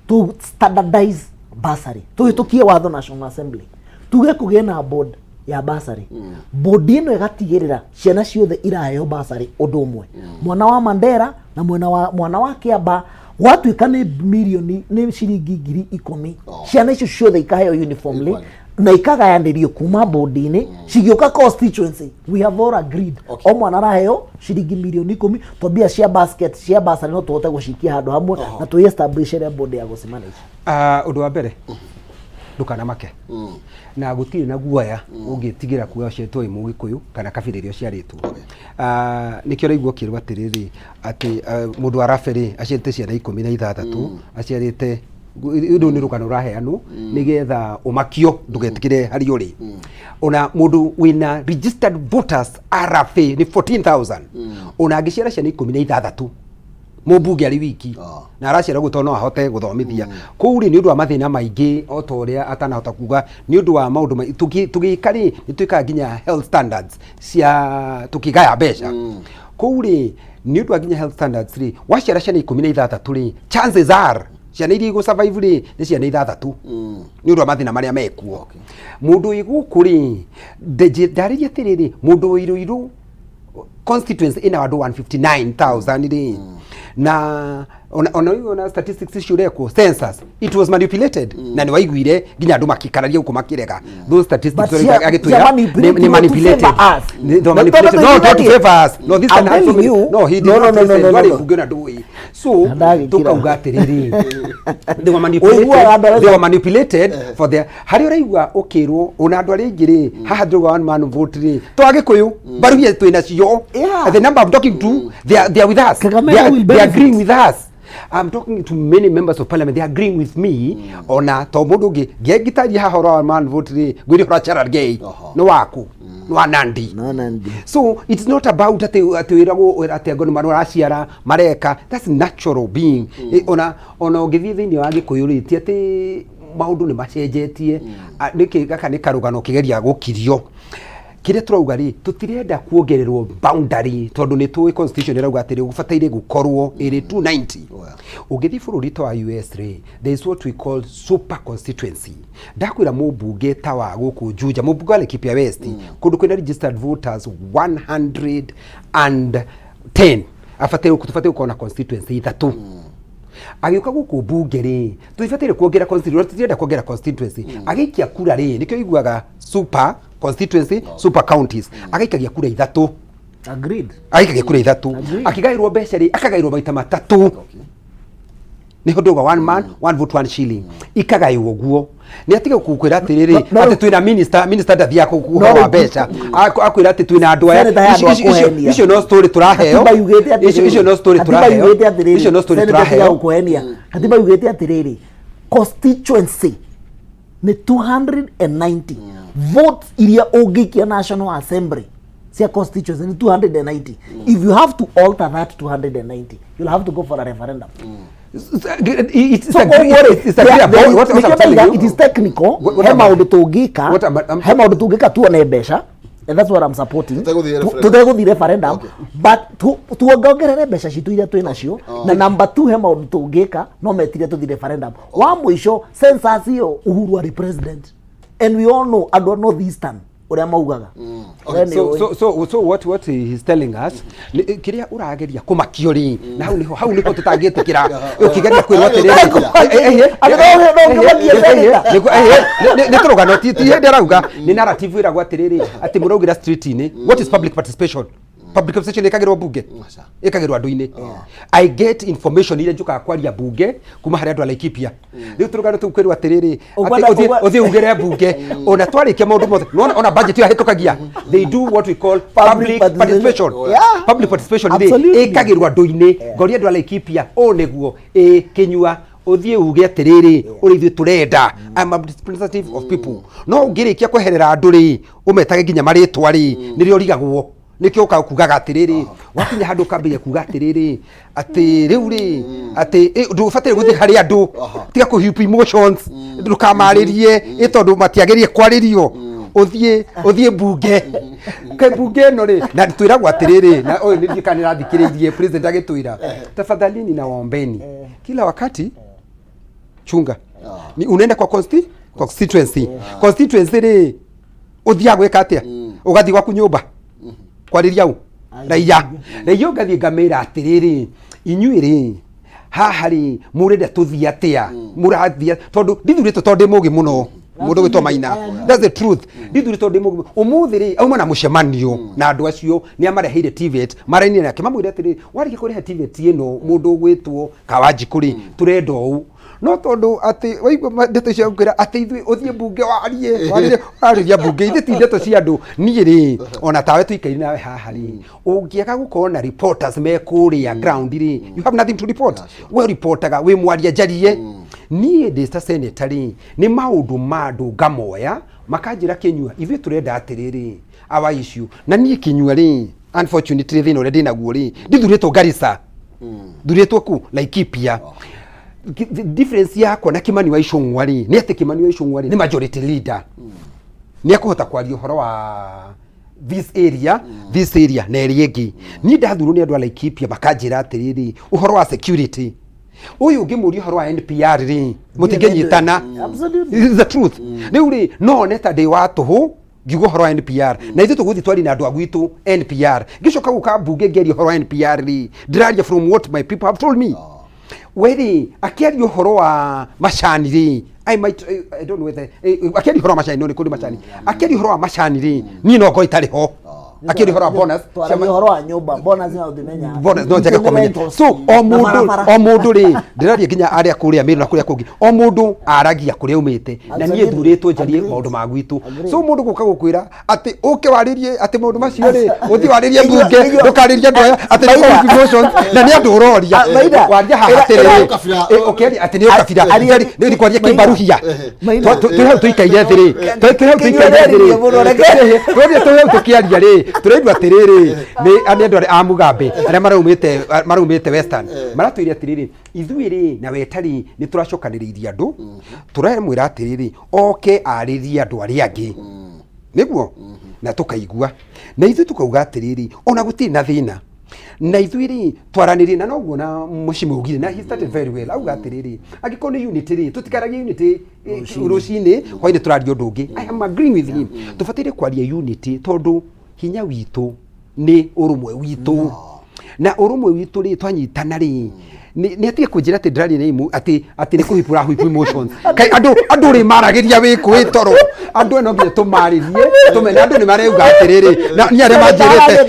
to standardize bursary, tũhĩtũkie watho National Assembly, tuge kũgĩe na board ya bursary. Board ĩno ĩgatigĩrĩra ciana ciothe iraheo bursary ũndũ ũmwe, mwana wa Mandera na mwana wa Kiamba. Gwatuĩka nĩ mirioni, nĩ ciringi 10,000, ciana icio ciothe ikaheo uniformly na ikagayanĩrio kuma board-inĩ cigĩũka constituency. We have all agreed o mwana araheo ciringi mirioni 10, to mbia cia basket cia bursary no tũhote gũcikia handũ hamwe na tũi establish ĩrĩa board ya gũcimanage. Ah, ũndũ wa mbere, ndũkanamake na gũtirĩ na guoya ũngĩtigĩra kuga ũciarĩtwo wĩ Mũgĩkũyũ kana kabira ĩrĩa ũciarĩtwo. Ah, nĩkĩo ũraigua ũkĩrwo atĩrĩrĩ, atĩ mũndũ wa Rabe rĩ, aciarĩte ciana 16, aciarĩte rĩu nĩ rũgano rũraheanwo nĩgetha ũmakio ndũgetĩkĩre harĩa ũrĩ. Ona mũndũ wĩna registered voters RFA nĩ 14,000, ona angĩciara ciana 16, mũmbunge arĩ wiki na araciara ũguo tondũ no ahote gũthomithia kũu rĩ, nĩ ũndũ wa mathĩna maingĩ o ta ũrĩa atanahota kuga, nĩ ũndũ wa maũndũ tũgĩka rĩ, nĩ twĩkaga nginya health standards cia tũkĩgaya mbeca kũu rĩ, nĩ ũndũ wa nginya health standards rĩ, waciara ciana 16 rĩ, chances are ciana iria igũ survive rĩ nĩ ciana ithathatũ, nĩ ũndũ wa mathĩna marĩa mekuo. Mũndũ wĩ gũkũ rĩ, ndarĩria atĩrĩrĩ, mũndũ wĩ Ruiru constituency ina andũ 159,000 rĩ, na ona statistics icio ũrekwo census, it was manipulated, na nĩ waiguire nginya andũ makĩkararia gũkũ makĩrega those statistics. But Agĩtwĩra cia manipulate nĩ manipulated. to favor us. They were No, manipulated. no, No, no, not to no, favor us. No, this I'm can have so telling many. you. No, he did No, not no, no, listen. no, no, Ndwarĩ no. mbunge na ndũĩ. So Ndagĩkira. tukauga atĩrĩrĩ, they were manipulated. Ũiguaga andũ arĩa- They were manipulated for their harĩa ũraigua ũkĩrwo ona andũ arĩa aingĩ rĩ, haha ndĩrauga one man vote rĩ, to Agĩkũyũ mbaruhia twĩ nacio. The number I'm talking to, they are with us. Kakamega will They are benefit. agreeing with us. I'm talking to many members of parliament, they are agreeing with me. Ona to mũndũ ũngĩ ngĩngĩtaria haha ũhoro wa one man vote rĩ, ngwĩre ũhoro wa Cherargei nĩ waku, nĩ wa Nandi. No, Nandi. So it's not about atĩ wĩragwo atĩ ngo nĩ maraciara mareka, that's natural being. Ona ũngĩthiĩ thĩinĩ wa Gĩkũyũ rĩ, ti atĩ maũndũ nĩ macenjetie. Ah, nĩkĩ gaka nĩ karũgano kĩgeria gũkirio. Kĩrĩa tũrauga rĩ, tũtirenda kuongererwo boundary tondũ nĩ tũĩ constitution ĩrauga atĩrĩ gũbataire gũkorwo ĩrĩ 290. Ũngĩthiĩ bũrũri ta wa US rĩ, there is what we call super constituency. Ndakwĩra mũmbunge ta wa gũkũ Juja, mũmbunge wa Laikipia West, kũndũ kwĩna registered voters 110, abataire tũbataire gũkorwo na constituency ithatũ. Agĩũka gũkũ mbunge rĩ, tũtibataire kuongerera constituency, tũtirenda kuongerera constituency. Agĩikia kura rĩ, nĩkĩo iguaga super constituency, super counties, agaikagia kura ithatũ. Agreed. Agaikagia kura ithatũ. Agreed. Akĩgaĩrwo mbeca rĩ, akagaĩrwo maita matatũ, nĩ ũndũ wa one man one vote one shilling, ikagaywo ũguo. Nĩ atige gũkwĩra atĩrĩrĩ atĩ twĩna minister, minister ndathiaga ũhoro wa mbeca. Akwĩra atĩ twĩna andũ aya. Senator, he andũ a kũhenia. Icio no story tũraheo. Katiba yugĩte atĩrĩrĩ. Icio no story Katiba tũraheo. yugĩte atĩrĩrĩ. Icio no story Senator, tiga tũraheo. gũkũhenia. Katiba yugĩte atĩrĩrĩ, constituency nĩ 290 votes iria ũngĩikia National Assembly cia constituency nĩ 290. If you have to alter that 290, you'll have to go for a referendum. It's So agree- koguo rĩ, it's agreeable. What I'm nĩkĩo telling ndauga you- it is technical. What He I'm- maũndũ tũngĩka, What I'm- he maũndũ tũngĩka tuone mbeca, and that's what I'm supporting. Tũtegũthiĩ referendum. Tũtegũthiĩ referendum, but tuongerere mbeca citũ iria twĩ nacio, na number two, he maũndũ tũngĩka no metire tũthiĩ referendum. Wa mũico, census ĩyo Uhuru arĩ president, and we all know andũ a North Eastern ũrĩa maugaga. We nĩ So, ũĩ. so what he is telling us nĩ- kĩrĩa ũrageria kũmakio rĩ, na hau nĩho, hau nĩho tũtangĩtĩkĩra ũkĩgeria kwĩrwo atĩrĩrĩ. Atĩ no ũkĩmakie senator. Nĩ tũrũgano, ti hĩndĩ arauga nĩ narrative ĩragwo atĩrĩrĩ atĩ mũraugĩra street-inĩ. What is public participation? Public participation ĩkagĩrwo bunge, ĩkagĩrwo andũ-inĩ. I get information iria njũkaga kwaria bunge kuma harĩ andũ a Laikipia. Rĩu tũrũgano tũu kwĩrwo atĩrĩrĩ atĩ ũthiĩ ugĩre bunge, ona twarĩkia maũndũ mothe nĩwona ona budget ĩyo yahĩtũkagia, they do what we call public participation. Public participation rĩ, ĩkagĩrwo andũ-inĩ. Ngoria andũ a Laikipia ũũ nĩguo ĩ kĩnyua ũthiĩ uge atĩrĩrĩ ũrĩa ithuĩ tũrenda. I'm a representative of people. No ũngĩrĩkia kweherera andũ rĩ, ũmetage nginya marĩtwa rĩ, nĩrĩo ũrigagwo nĩkĩo ũkaga kugaga atĩrĩrĩ wakinya handũ ũkambĩrĩria kuga atĩrĩrĩ atĩ rĩu rĩ atĩ ndũbataire gũthiĩ harĩ andũ, tiga kũ whip emotions, ndũkamarĩrie ĩ tondũ matiagĩrĩire kwarĩrio, ũthiĩ bunge. Kaĩ bunge ĩno rĩ, na twĩragwo atĩrĩrĩ, na ũyũ nĩ ndiũĩ kana nĩrathikĩrĩirie president agĩtwĩra, tafadhalini na waombeni kila wakati, chunga ni unaenda kwa constituency. Constituency rĩ, ũthiaga gwĩka atĩa? Ũgathiĩ gwaku nyũmba kwarĩria u raia, raia ũngathiĩ ngamĩra atĩrĩrĩ, inyuĩ rĩ haha rĩ mũrenda tũthiĩ atĩa, mũrathiĩ tondũ ndithurĩtwo tondũ ndĩ mũgĩ mũno, mũndũ gwĩtwo Maina, that's the truth, ndithurĩtwo ndĩ mũgĩ. Ũmũthĩ rĩ auma na mũcemanio na andũ acio nĩ amareheire TVET, marainire nake mamwĩre atĩrĩ, warĩkia kũrehe TVET ĩno mũndũ ũgwĩtwo Kawanjikũ rĩ, tũrenda ũũ, no tondũ atĩ waigua ndeto icio ngwĩra atĩ ithuĩ ũthiĩ mbunge warie warĩrie warĩria mbunge, ithuĩ ti ndeto cia andũ. Niĩ rĩ, ona tawe tũikaire nawe haha rĩ, ũngĩaga gũkorwo na reporters me kũrĩa ground rĩ, you have nothing to report. We reportaga wĩ mwaria njarie. Niĩ ndĩ ta senator rĩ, nĩ maũndũ ma andũ ngamoya makanjĩra, kĩnyua ithuĩ tũrenda atĩrĩrĩ, our issue. Na niĩ kĩnyua rĩ, unfortunately thĩna ũrĩa ndĩnaguo rĩ, ndithurĩtwo Garissa, thurĩtwo ku Laikipia. The difference yakwa na Kimani wa Ichung'wa rĩ, nĩ atĩ Kimani wa Ichung'wa rĩ nĩ majority leader, nĩ ekũhota kwaria ũhoro wa this area, this area na ĩrĩa ĩngĩ. Niĩ ndathurwo nĩ andũ a Laikipia makanjĩra atĩrĩrĩ, ũhoro wa security ũyũ ũngĩmũria ũhoro wa NPR rĩ, mũtingĩnyitana. This is the truth. Rĩu rĩ, no one ta ndĩ wa tũhũ ngiuga ũhoro wa NPR, na ithuĩ tũgũthiĩ twari na andũ a gwitũ NPR. Ngĩcoka gũka mbunge ngĩaria ũhoro wa NPR rĩ, ndĩraria from what my people have told me. We rĩ, akĩaria ũhoro wa macani rĩ, I might, I don't know whether akĩaria ũhoro wa macani, no nĩ kũrĩ macani, akĩaria ũhoro wa macani rĩ, niĩ no ngorwo itarĩ ho. Akĩaria ũhoro wa bonus Twaragia ũhoro wa nyũmba, bonus no ũthimenya. Bonus no njage kũmenya. So o Na mũndũ, barabara. o mũndũ rĩ, ndĩraria nginya arĩa kũrĩa Meru na kũrĩa kũngĩ, o mũndũ aragia kũrĩa aumĩte, na niĩ thurĩtwo njarie maũndũ ma gwitũ. So mũndũ gũka gũkwĩra atĩ ũke warĩrie atĩ maũndũ macio rĩ, ũthiĩ warĩrie mbunge, ndũkarĩrie andũ aya atĩ nĩ emotions, na nĩ andũ ũroria. Ah, Maina, Waria haha atĩrĩrĩ, ũkĩaria atĩ nĩ ũkabira, nĩ kwaria kĩmbaruhia. Twĩ hau tũikaire thĩ rĩ, twĩ hau tũikaire thĩ rĩ, twĩ hau tũkĩaria rĩ, tũraigua atĩrĩrĩ nĩ andũ arĩa a Mugambe arĩa maraumĩte Western maratwĩre atĩrĩrĩ, ithuĩ rĩ na weta rĩ, nĩ tũracokanĩrĩirie andũ, tũramwĩra atĩrĩrĩ oke arĩrie andũ arĩa angĩ nĩguo na tũkaigua, na ithuĩ tũkauga atĩrĩrĩ, ona gũtirĩ na thĩna na ithuĩ rĩ twaranĩrie, na noguo na mũciĩ augire, na he started very well, auga atĩrĩrĩ, angĩkorwo nĩ unity rĩ, tũtikaragie unity rũcinĩ, hwainĩ tũraria ũndũ ũngĩ. I am agreeing with him. Tũbataire kwaria unity tondũ hinya witũ nĩ ũrũmwe witũ, na ũrũmwe witũ rĩ, twanyitana rĩ, nĩ atige kũnjĩra atĩ ndĩraria na imu atĩ nĩ kũhipũra huip emotions. Kai andũ rĩ maragĩria wĩ kwĩ toro, andũ ĩno nginya tũmarĩrie tũmene, andũ nĩ marauga atĩrĩrĩ, na niĩ arĩa manjĩrĩte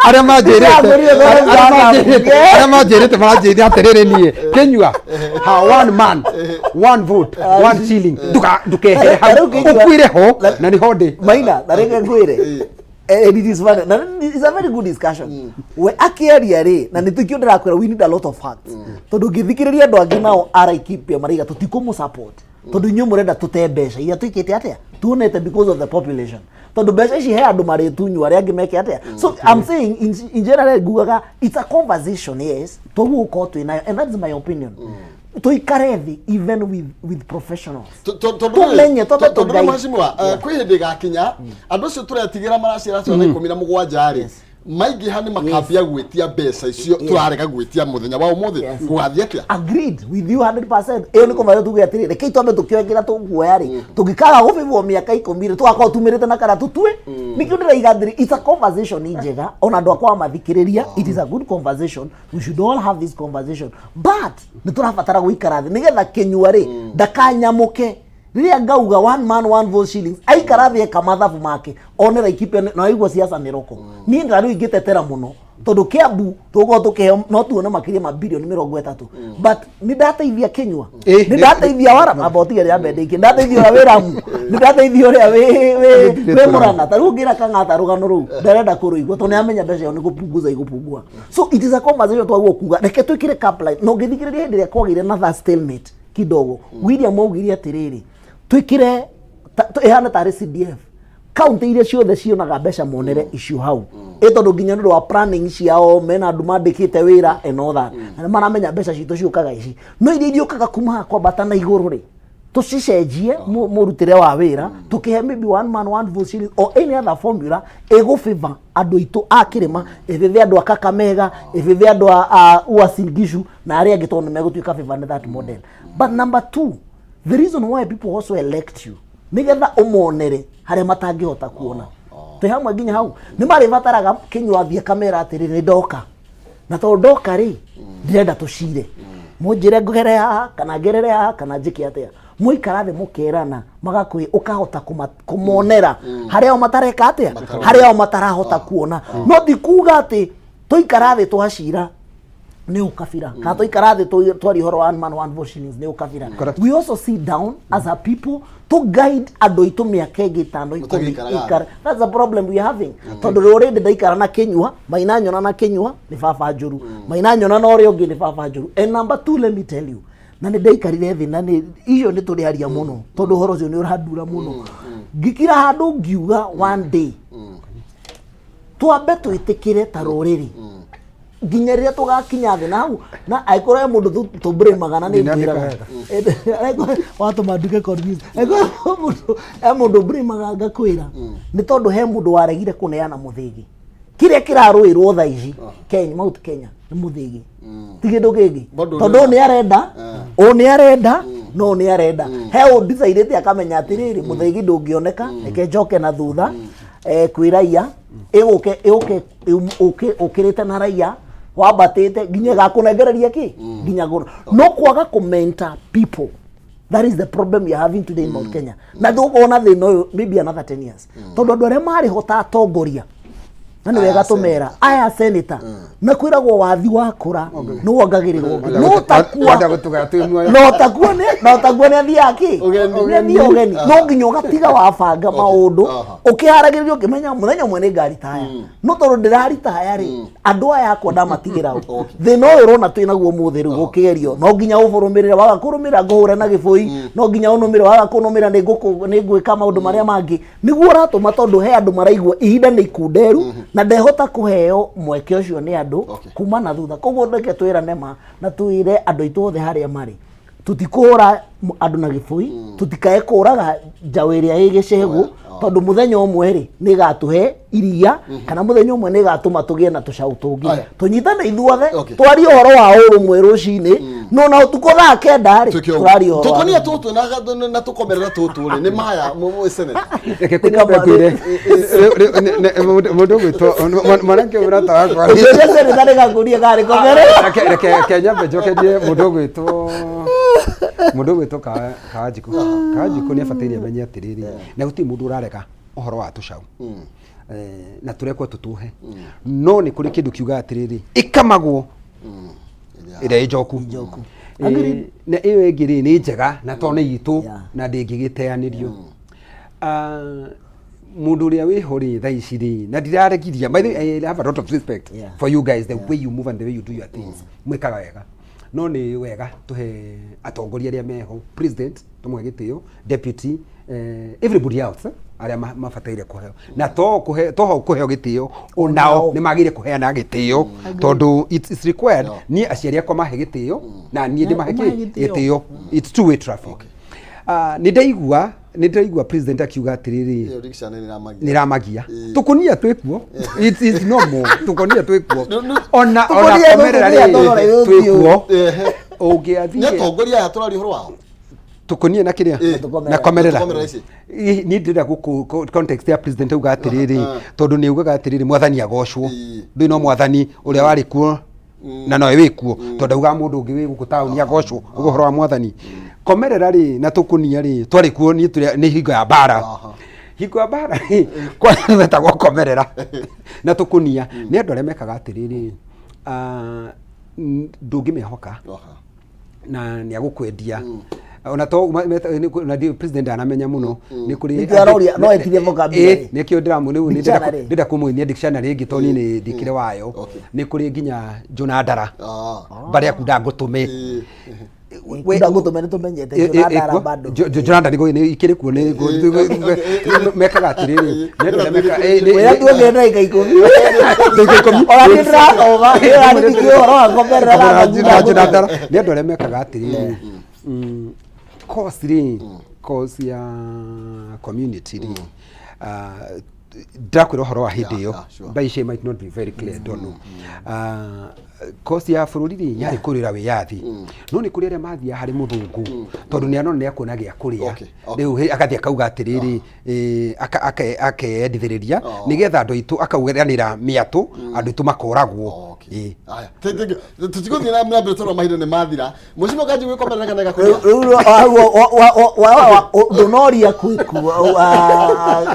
arĩa manjĩrĩte maranjĩrire atĩrĩrĩ, niĩ kĩnyua ha one man, one vote, one shilling, ndũkehere hau, ũkuire ho na nĩho ndĩ. Maina, na reke ngwĩre. And it is funny. Na it's a very good discussion. We akĩaria rĩ, na nĩ tũkio ndĩrakwĩra, we need a lot of facts. Tondũ ngĩthikĩrĩria andũ angĩ nao a Laikipia maraiga tũtikũmũ support. Tondũ inyuĩ mũrenda tũte mbeca iria twĩkĩte atĩa? Tuonete because of the population. Tondũ mbeca ici he andũ marĩtunywo arĩa angĩ meke atĩa? So I'm saying in general ngugaga it's a conversation, yes, toguo gũkorwo twĩ nayo, and that's my opinion. Tũikare thĩ even with professionals, tũmenye twambe tondũ tũngai. Mheshimiwa, kwĩ hĩndĩ ĩgakinya andũ acio tũretigĩra maraciara ciana 17 rĩ, maingĩha nĩ makambia gwĩtia mbeca icio tũrarega gwĩtia mũthenya wa ũmũthĩ. Gũgathiĩ atĩa? Agreed with you 100%. Ĩyo nĩ kũmenya tuge atĩrĩ, rekei twambe tũkĩoe kĩrĩa tũkuoya rĩ, tũngĩkaga gũbĩbwo mĩaka 10 rĩ, tũgakorwo tumĩrĩte na kana tũtue. Nĩkĩo ndĩraiga atĩrĩ, it's a conversation njega, ona andũ akwa mathikĩrĩria, it is a good conversation. We should all have this conversation, but nĩ tũrabatara gũikara thĩ nĩgetha Kĩnyua rĩ ndakanyamũke rĩrĩa ngauga one man one vote shillings, aikara thĩ eka mathabu make one Laikipia na aigua siasa nĩ roko. Niĩ ndarĩu ingĩtetera mũno tondũ Kiambu tũgũkorwo tũkĩheo no tuone makĩria ma birioni 30, but nĩ ndateithia Kĩnyua, nĩ ndateithia wara amba ũtige rĩa mbende ingĩ, ndateithia ũrĩa wĩ Ramu, nĩ ndateithia ũrĩa wĩ Mũrang'a. Ta rĩu ũngĩra Kang'ata rũgano rũu ndarenda kũrũigua tondũ nĩ amenya mbeca ĩyo nĩ gũpunguza igũpungua. So it is a conversation twagwo kuga reke twĩkĩre cap line, na ũngĩthikĩrĩria hĩndĩ ĩrĩa kwagĩire na that stalemate kidogo, William augire atĩrĩrĩ, twĩkĩre ĩhane tarĩ CDF, kaunti iria ciothe cionaga mbeca monere icio hau, ĩ tondũ nginya nĩ ũndũ wa planning ciao mena andũ mandĩkĩte wĩra and all that, na nĩ maramenya mbeca citũ ciũkaga ici, no iria iriũkaga kuma haha kwambata na igũrũ rĩ, tũcicenjie mũrutĩre wa wĩra, tũkĩhe maybe one man one vote shillings or any other formula ĩgũ andũ aitũ a kĩrĩma, ĩbĩbĩ andũ a Kakamega, ĩbĩbĩ andũ a Uasin Gishu na arĩa angĩ, tondũ nĩ megũtuĩka favor nĩ that model. But number two, the reason why people also elect you nĩgetha ũmonere harĩa matangĩhota kuona. Twĩ hamwe nginya hau? Nĩ marĩbataraga Kĩnyua athiĩ kamera atĩrĩ, nĩ ndoka, na tondũ ndoka rĩ, ndĩrenda tũcire, mũnjĩre ngere haha kana ngerere haha kana njĩke atĩa. Mũikara thĩ mũkerana, magakwĩ ũkahota kũmonera harĩa o matareka atĩa, harĩa o matarahota kuona. No ti kuga atĩ tũikara thĩ twacira nĩ ũkabira, kana tũikara thĩ twaria ũhoro wa one man one vote shillings nĩ ũkabira. We also sit down as a people to guide andũ aitũ mĩaka ĩngĩ 5, 10 Mũtagĩikaraga. Ikara. That's the problem we are having, tondũ rũrĩndĩ ndaikara na Kĩnyua, maina nyona na Kĩnyua nĩ baba njũru, maina nyona na ũrĩa ũngĩ nĩ baba njũru. And number two, let me tell you, na nĩ ndaikarire thĩ na nĩ icio nĩ tũrĩaria mũno tondũ ũhoro ũcio nĩ ũrandura mũno, ngĩkira handũ ngiuga one day twambe twĩtĩkĩre ta rũrĩrĩ nginya rĩrĩa tũgakinya thĩ na hau, na angĩkorwo he mũndũ tũbrĩmaga na nĩ Ndinandĩka ngwĩraga wega. Watũma nduke confused. Angĩkorwo he mũndũ brĩmaga ngakwĩra nĩ tondũ he mũndũ waregire kũneana mũthĩgi. Kĩrĩa kĩrarũĩrwo thaa ici Kenya, Mount Kenya, nĩ mũthĩgi, ti kĩndũ kĩngĩ. Bado. Tondũ ũyũ nĩ arenda, ũyũ nĩ arenda, no nĩ arenda he ũndicairĩte akamenya atĩrĩrĩ, mũthĩgi ndũngĩoneka, reke njoke na thutha kwĩ raia ĩgũke ĩũke ũkĩrĩte na raia wambatĩte nginya ĩgakũnengereria kĩ nginya gũrũ. No kwaga kũmenta people, that is the problem we are having today in Mount Kenya, na tũgũkorwo na thĩna ũyũ maybe another 10 years, tondũ andũ arĩa marĩ ho ta atongoria, na nĩ wega Aya tũmera aya senator, na kwĩragwo wathi wakũra nĩ wongagĩrĩrwo no takua. Wenda gũtũgaya twĩ muoyo. No takuo nĩ athiaga kĩ? Ũgeni. Nĩ athiaga ũgeni. No nginya ũgatiga wabanga maũndũ ũkĩharagĩrĩria ũkĩmenya mũthenya ũmwe nĩ ngaritaya, no tondũ ndĩraritaya rĩ, andũ aya akwa ndamatigĩra ũ? Thĩna ũyũ ũrona twĩ naguo mũthĩ rĩu gũkĩgerio, no nginya ũbũrũmĩrĩre, waga kũrũmĩrĩra ngũhũre na gĩbũi, no nginya ũnũmĩre, waga kũnũmĩra nĩ ngwĩka maũndũ marĩa mangĩ nĩguo ũratũma, tondũ he andũ maraigua ihinda nĩ ikunderu na ndehota kũheo mweke ũcio nĩ andũ kuma na thutha. Koguo reke twĩrane ma na twĩre andũ aitũ othe harĩa marĩ, tũtikũhũra andũ na gĩbũi, tũtikae kũraga njaũ ĩrĩa ĩ gĩcegũ, tondũ mũthenya ũmwe rĩ nĩ ĩgatũhe iria, kana mũthenya ũmwe nĩ ĩgatũma tũgĩe na tũcaũ tũngĩ. Aya. Tũnyitane ithuothe, twarie ũhoro wa ũrũmwe rũcinĩ, no na ũtukũ thaa 9 rĩ, Tuĩke ũguo. tũraria ũhoro wa Tũkonia tũtũ na tũkomerera tũtũ rĩ, nĩ maya senator. Reke kũnyambe ngwĩre mũndũ ũgwĩtwo mwanake mũrata wakwa. Ũcio senator nĩ gakũria karĩ komerera. Reke nyambe njokerie mũndũ ũgwĩtwo Kawanjikũ. Kawanjikũ nĩ abataire amenye atĩrĩrĩ, na gũtirĩ mũndũ ũrarega ũhoro wa tũcaũ, na tũrekwo tũtũhe, no nĩ kũrĩ kĩndũ kiugaga atĩrĩrĩ, ĩkamagwo ĩrĩa ĩ njoku. Na ĩyo ĩngĩ rĩ nĩ njega na to nĩ itũ na ndĩngĩgĩteanĩrio. Ah, mũndũ ũrĩa wĩho rĩ thaa ici rĩ, na ndiraregiria, by the way, I have a lot of respect for you guys, the way you move and the way you do your things, mwĩkaga wega, no nĩ wega tũhe atongoria arĩa meho, president tũmũhe gĩtĩo, deputy, everybody else, Arĩa mabataire kũheo na to kũhe to ho kũheo gĩtĩo, onao nĩ magĩrĩire kũheana gĩtĩo tondũ it's required. Niĩ aciari akwa mahe gĩtĩo na niĩ ndĩmahe ũmahe kĩ gĩtĩo. Gĩtĩo, it's two way traffic. Ah, nĩ ndaigua president akiuga atĩrĩrĩ, Ĩyo dictionary nĩ ĩramagia. Nĩ ramagia tũkũnia twĩkuo. It's normal, tũkũnia twĩkuo, ona Tũkũnia komerera tũkũnia rĩ thogora ĩrĩ twĩkuo. Nĩ Ũngĩathiĩ atongoria aya tũraria ũhoro wao. Tũkũnie na kĩrĩa na komerera. Tũkomerera ici. Niĩ ndĩrenda gũkũ context ya president auga atĩrĩrĩ, tondũ nĩ augaga atĩrĩrĩ, mwathani agocwo, ndũĩ no mwathani ũrĩa warĩ kuo na nowe wĩ kuo, tondũ augaga mũndũ ũngĩ wĩ gũkũ taũni agocwo uga ũhoro wa mwathani. Komerera rĩ na tũkũnia rĩ twarĩ kuo, niĩ nĩ hingo ya mbara, hingo ya mbara rĩ kwarĩ metagwo komerera na tũkũnia. Nĩ andũ arĩa mekaga atĩrĩrĩ, ah, ndũngĩmehoka na nĩ agũkwendia ona to na president anamenya mũno nĩ kũrĩ Nĩkĩo aroria, no etirie vocabulary. Ĩ, nĩkĩo ndĩramũ rĩu nĩ ndĩrenda Dictionary. ndĩrenda kũmũinia dictionary ĩngĩ tondũ niĩ nĩ ndĩkĩrĩ wayo. Nĩ kũrĩ nginya Jona Ndara barĩa kunda ngũtũme. Kunda ngũtũme nĩ tũmenyete, Jona Ndara bado. Jona Ndara nĩ ikĩrĩ kuo, nĩ mekaga atĩrĩrĩ, nĩ andũ arĩa Wĩra tuongere ndagĩka 10. Ndagĩka 10. Ona niĩ ndĩrathoma, ndĩraririkia ũhoro wa komerera na Jona Jona Ndara nĩ andũ arĩa mekaga atĩrĩrĩ, course rĩ, course ya community rĩ, ah, ndakwĩra ũhoro wa hĩndĩ ĩyo by she might not be very clear, don't know. Ah, course ya bũrũri rĩ yarĩ kũrĩra wĩyathi, no nĩ kũrĩ arĩa mathiaga harĩ mũthũngũ tondũ nĩ anona nĩ akuona gĩa kũrĩa. Rĩu agathiĩ akauga atĩrĩrĩ, akeyendithĩrĩria nĩgetha andũ aitũ, akauganĩra mĩatũ andũ aitũ makoragwo. Ĩ. Aya, thank you. Tũtigũthiĩ na mbere tondũ mahinda nĩ mathira. Mũcimo kanji gwĩkomerera kana gakũnia? Rĩu ndũnoria kwiku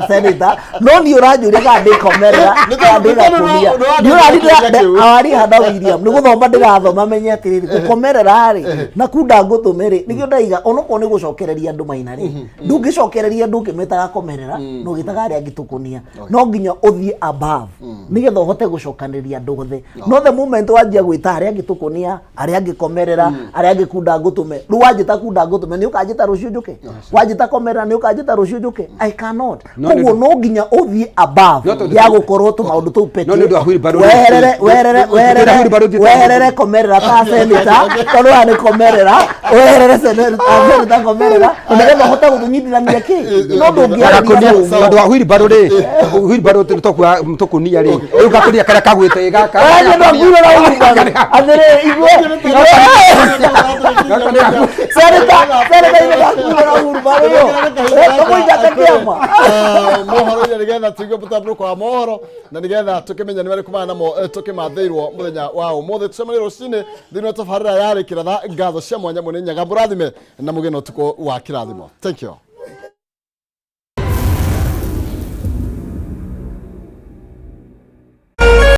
senator, no niĩ ũranjũria kana ndĩkomerera kana ndĩgakũnia. Niĩ ũrari hana William nĩ gũthoma ndĩrathoma menye atĩrĩrĩ, gũkomerera rĩ na kunda ngũtũme rĩ, nĩkĩo ndaiga onokorwo nĩ gũcokereria andũ maina rĩ, ndũngĩcokereria andũ ũkĩmetaga komerera na ũgĩtaga arĩa angĩ tũkũnia. No nginya ũthiĩ above nĩgetha ũhote gũcokanĩrĩria andũ othe, no the moment wanjia gwĩta arĩa angĩ tũkũnia, arĩa angĩ komerera, arĩa angĩ kunda ngũtũme, rĩu wanjĩta kunda ngũtũme nĩ ũkanjĩta rũciũ njũke, wanjĩta komerera nĩ ũkanjĩta rũciũ njũke. I cannot. No nĩ Koguo no nginya ũthiĩ above No tondũ- ya gũkorwo tũmaũndũ tũu petty. No nĩ ũndũ wa wheelbarrow- Weherere weherere Nĩ ũndũ wa weherere wheelbarrow thiĩte- weherere komerera ta senator, tondũ aya nĩ komerera, weherere senator komerera nĩgetha ũhote gũtũnyitithania kĩ no ndũngĩarĩria ũguo. Tondũ wa wheelbarrow rĩ, wheelbarrow tokua tũkũnia rĩ, rĩu gakũnia karĩa kagwĩte gaka. Wewe ndo ngure na wheelbarrow. Atĩrĩrĩ, igue senator, senator igue ndakure na wheelbarrow ĩyo. Tũmũingate kĩama. Mohoro-inĩ nĩgetha tũigue mũtambũrũko wa mohoro na nĩgetha tũkĩmenya nĩ marĩkũ maya namo tũkĩmathĩirwo mũthenya wa ũmũthĩ. Tũcemanie rũcinĩ thĩinĩ wa tabarĩra ya rĩkĩratha. Ngatho cia mwanya mũnĩ nyaga mũrathime na mũgĩe na ũtukũ wa kĩrathimo. Thank you.